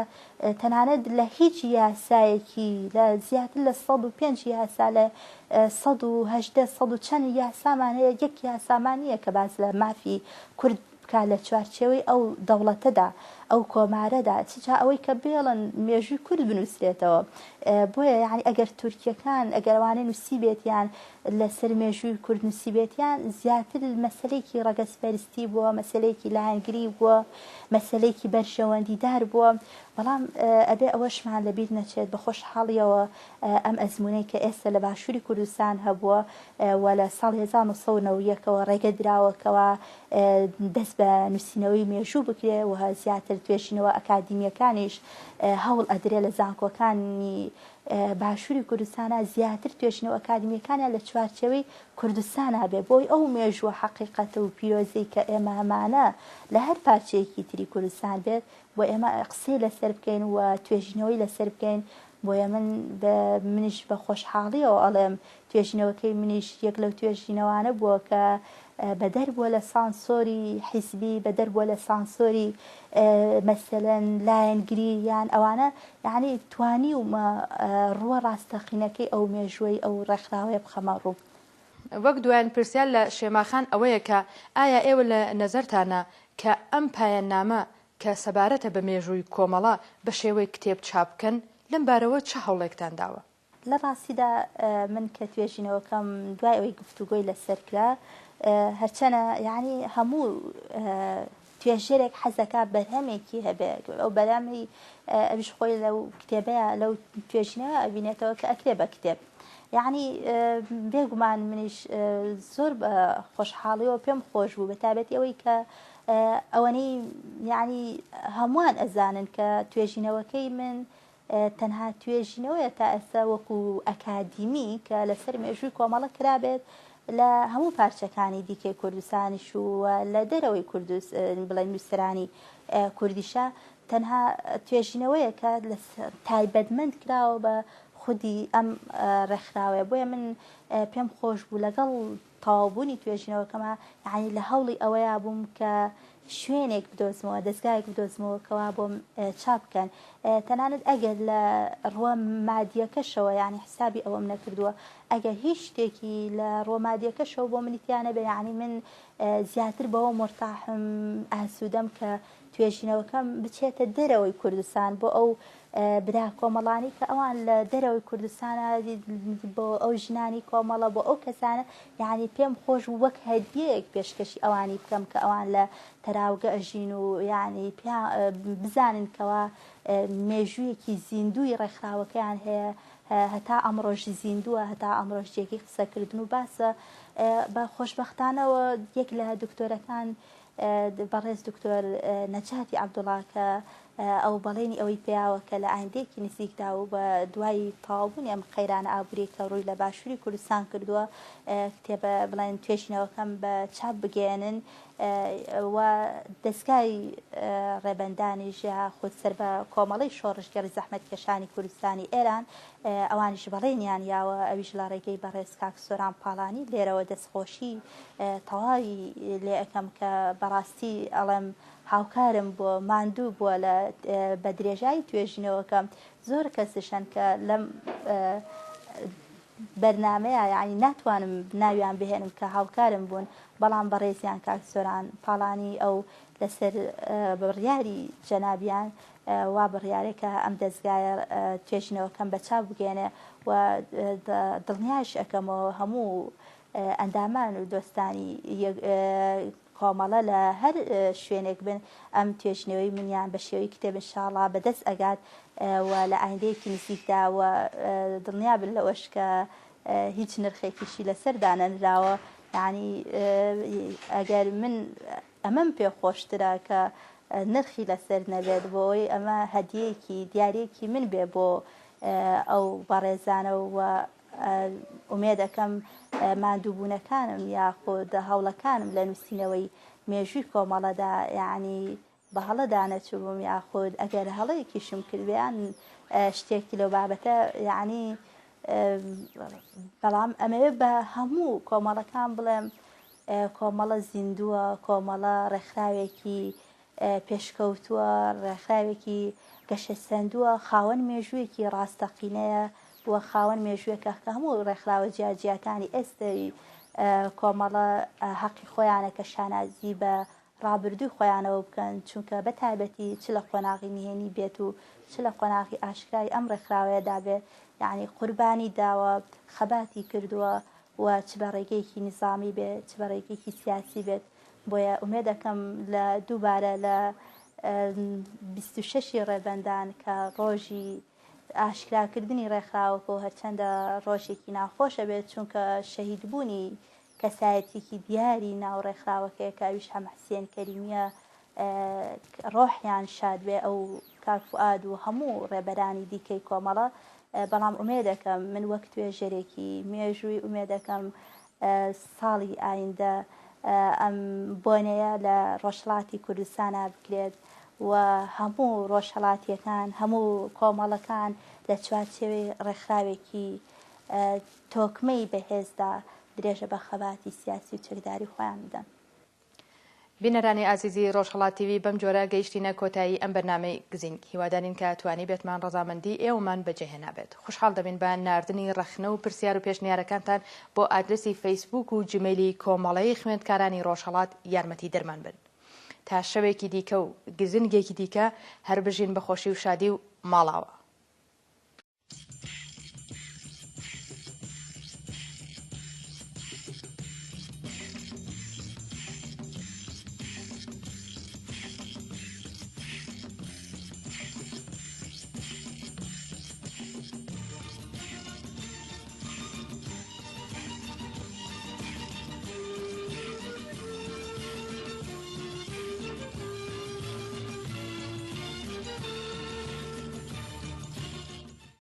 تەنانەت لە هیچ یاسایەکی لە زیاتر لە 105 یاسا لە 118 سەد و چەند یاسامان هەیە یەک یاسامان نییە کە باس لە مافی کورد بکات لە چوارچێوەی ئەو دەوڵەتەدا ئەو کۆمارەدا چ جا ئەوەی کە بێڵن مێژووی کورد بنووسرێتەوە بۆیە یعنی ئەگەر تورکیەکان ئەگەر ئەوانەی نووسیبێتیان لەسەر مێژووی کورد نووسیبێتیان زیاتر مەسەلەیەکی ڕەگەزپەرستی بووە، مەسەلەیەکی لایەنگری بووە، مەسەلەیەکی بەرژەوەندیدار بووە، بەڵام ئەبێ ئەوەشمان لەبیر نەچێت بە خۆشحاڵییەوە ئەم ئەزموونەی کە ئێستا لە باشووری کوردستان هەبووە و لە ساڵی 1991 ەوە ڕێگە دراوە کەوا دەست بە نووسینەوەی مێژوو بکرێ و زیاتر توێژینەوە ئەکادیمییەکانیش هەوڵ ئەدرێ لە زانکۆکانی باشوری کوردستانا زیاتر توێژینەوە ئەکادیمیەکانیان لە چوارچێوەی کوردستانا بێ بۆی ئەو مێژووە حەقیقەت و پیرۆزەی کە ئێمە هەمانە لە هەر پارچەیەکی تری کوردستان بێت بۆ ئێمە قسەی لەسەر بکەین و توێژینەوەی لەسەر بکەین بۆیە من بە منیش بە خۆشحاڵیەوە ئەڵێم توێژینەوەکەی منیش یەک لەو توێژینەوانە بووە کە بەدەر بووە لە سانسۆری حیزبی، بەدەر بووە لە سانسۆری مەسەلەن لایەنگری یان ئەوانە، یەعنی توانیومە ڕووە ڕاستەقینەکەی ئەو مێژووەی ئەو ڕێکخراوەیە بخەمە ڕوو. وەک دوایین پرسیار لە شێما خان ئەوەیە کە ئایا ئێوە لە نەزەرتانە کە ئەم پایاننامە کە سەبارەتە بە مێژووی کۆمەڵە بە شێوەی کتێب چاپ بکەن، لەم بارەوە چ هەوڵێکتان داوە؟ لە ڕاستیدا من کە توێژینەوەکەم دوای ئەوەی گفتوگۆی لەسەر کرا هەرچەنە یعنی هەموو توێژەرێک حەزەکا بەرهەمێکی هەبێ ئەو بەرهەمی ئەویش خۆی لەو کتێبەیە لەو توێژینەوە ئەبینێتەوە کە ئەکرێ بە کتێب یعنی بێگومان منیش زۆر بە خۆشحاڵیەوە پێم خۆش بوو بە تابەتی ئەوەی کە ئەوەنەی یعنی هەمووان ئەزانن کە توێژینەوەکەی من تەنها توێژینەوەیە تا ئێستا وەکو ئەکادیمی کە لەسەر مێژووی کۆمەڵە کرابێت لە هەموو پارچەکانی دیکەی کوردستانیش و لە دەرەوەی کوردست بڵێن نووسرانی کوردیشە تەنها توێژینەوەیە کە تایبەتمەند کراوە بە خودی ئەم ڕێکخراوەیە بۆیە من پێم خۆش بوو لەگەڵ تەواوبوونی توێژینەوەکەما یانی لە هەوڵی ئەوەیا بووم کە شوێنێک بدۆزمەوە، دەزگایەک بدۆزمەوە کەوا بۆم چاپ بکەن. تەنانەت ئەگەر لە ڕووە مادییەکەشەوە یانی حسابی ئەوەم نەکردووە، ئەگەر هیچ شتێکی لە ڕووە مادییەکەشەوە بۆ منی تیا نەبێ یانی من زیاتر بەوە مورتاحم، ئاسوودەم کە توێژینەوەکەم بچێتە دەرەوەی کوردستان بۆ ئەو برا کۆمەڵانی کە ئەوان لە دەرەوەی کوردستانە بۆ ئەو ژنانی کۆمەڵە بۆ ئەو کەسانە یعنی پێم خۆش بوو وەک هەدیەیەک پێشکەشی ئەوانی بکەم کە ئەوان لە تەراوگە ئەژین و یعنی بزانن کەوا مێژوویەکی زیندووی ڕێکخراوەکەیان هەیە هەتا ئەمڕۆش زیندووە هەتا ئەمڕۆش جێگەی قسەکردن و باسە بە خۆشبەختانەوە یەک لە دکتۆرەکان بەڕێز دکتۆر نەجاتی عەبدوڵا کە ئەو بەڵێنی ئەوەی پێیاوە کە لە ئایندەیەکی نزیکدا و بە دوای تەواوبوونی ئەم قەیرانە ئابووریەی کە ڕووی لە باشووری کوردستان کردووە کتێبە بڵێن توێژینەوەکەم بە چاپ بگەیەنن و دەزگای ڕێبەندانیش یاخود سەر بە کۆمەڵەی شۆڕشگێڕی زەحمەتکێشانی کوردستانی ئێران ئەوانیش بەڵێنیان یاوە ئەویش لە ڕێگەی بەڕێز کاک سۆران پاڵانی لێرەوە دەستخۆشی تەواوی لێ ئەکەم کە بەڕاستی ئەڵێم هاوکارم بووە ماندوو بووە لە بە درێژایی توێژینەوەکەم زۆر کەسش هەن کە لەم بەرنامەیە یعنی ناتوانم ناویان بهێنم کە هاوکارم بوون بەڵام بەڕێزیان کاک سۆران پاڵانی ئەو لەسەر بڕیاری جەنابیان وا بڕیارێکە ئەم دەزگایە توێژینەوەکەم بە چاپ بگەێنێ و دڵنیاش ئەەکەمەوە هەموو ئەندامان و دۆستانی کۆمەڵە لە هەر شوێنێک بن ئەم توێژینەوەی منیان بە شێوەی کتێب ان شاءاللە بە دەست ئەگات و لە ئایندەیەکی نزیکدا و دڵنیا بن لەوەش کە هیچ نرخێکیشی لەسەر دانەنراوە یعنی ئەگەر من ئەمەم پێ خۆشترە کە نرخی لەسەر نەبێت بۆ ئەوەی ئەمە هەدیەیەکی دیارێکی من بێ بۆ ئەو بەڕێزانە و ئومێدەکەم ماندووبوونەکانم یاخود هەوڵەکانم لە نووسینەوەی مێژووی کۆمەڵەدا یەعنی بە هەڵەدا نەچووبم یاخود ئەگەر هەڵەیەکیشم کردبێ یان شتێکی لەو بابەتە یەعنی بەڵام ئەمەوێ بە هەموو کۆمەڵەکان بڵێم کۆمەڵە زیندووە کۆمەڵە ڕێکخراوێکی پێشکەوتووە، ڕێکخراوێکی گەشەسەندووە، خاوەن مێژوویەکی ڕاستەقینەیە و خاوەن مێژوویەکە کە هەموو ڕێکخراوە جیاجیاکانی ئێستای کۆمەڵە هەقی خۆیانە کە شانازی بە ڕابردووی خۆیانەوە بکەن، چونکە بە تایبەتی چ لە قۆناغی نهێنی بێت و چ لە قۆناغی ئاشکرای ئەم ڕێکخراوەیەدا بێ یەعنی قوربانی داوە، خەباتی کردووە و چ بە ڕێگەیەکی نیزامی بێ چ بە ڕێگەیەکی سیاسی بێت بۆیە ئومێدەکەم لە دووبارە لە 26 ی ڕێبەندان کە ڕۆژی ئاشکراکردنی ڕێکخراوەکە و هەرچەندە ڕۆژێکی ناخۆشە بێت چونکە شەهیدبوونی کەسایەتیەکی دیاری ناو ڕێکخراوەکەیە کە ئەویش حەمە حسێن کەریمیە ڕۆحیان شاد بێ ئەو کاک فوئاد و هەموو ڕێبەرانی دیکەی کۆمەڵە بەڵام ئومێدەکەم من وەک توێژەرێکی مێژووی ئومێدەکەم ساڵی ئایندە ئەم بۆنەیە لە ڕۆژهەڵاتی کوردستانا بکرێت و هەموو ڕۆژهەڵاتییەکان، هەموو کۆمەڵەکان لە چوارچێوەی ڕێکخراوێکی تۆکمەی بەهێزدا درێژە بە خەباتی سیاسی و چەکداری خۆیان بدەن. بینەرانی ئازیزی ڕۆژهەڵات تیڤی بەم جۆرە گەیشتینە کۆتایی ئەم بەرنامەی گزینگ هیوادارین کە توانیبێتمان ڕەزامەندی ئێوەمان بەجێ هێنابێت خوشحاڵ دەبین بە ناردنی ڕەخنە و پرسیار و پێشنیارەکانتان بۆ ئادرەسی فەیسبووک و جیمەیلی کۆمەڵەی خوێندکارانی ڕۆژهەڵات یارمەتی دەرمان بن تا شەوێکی دیکە و گزنگێکی دیکە هەر بژین بە خۆشی و شادی و ماڵاوا.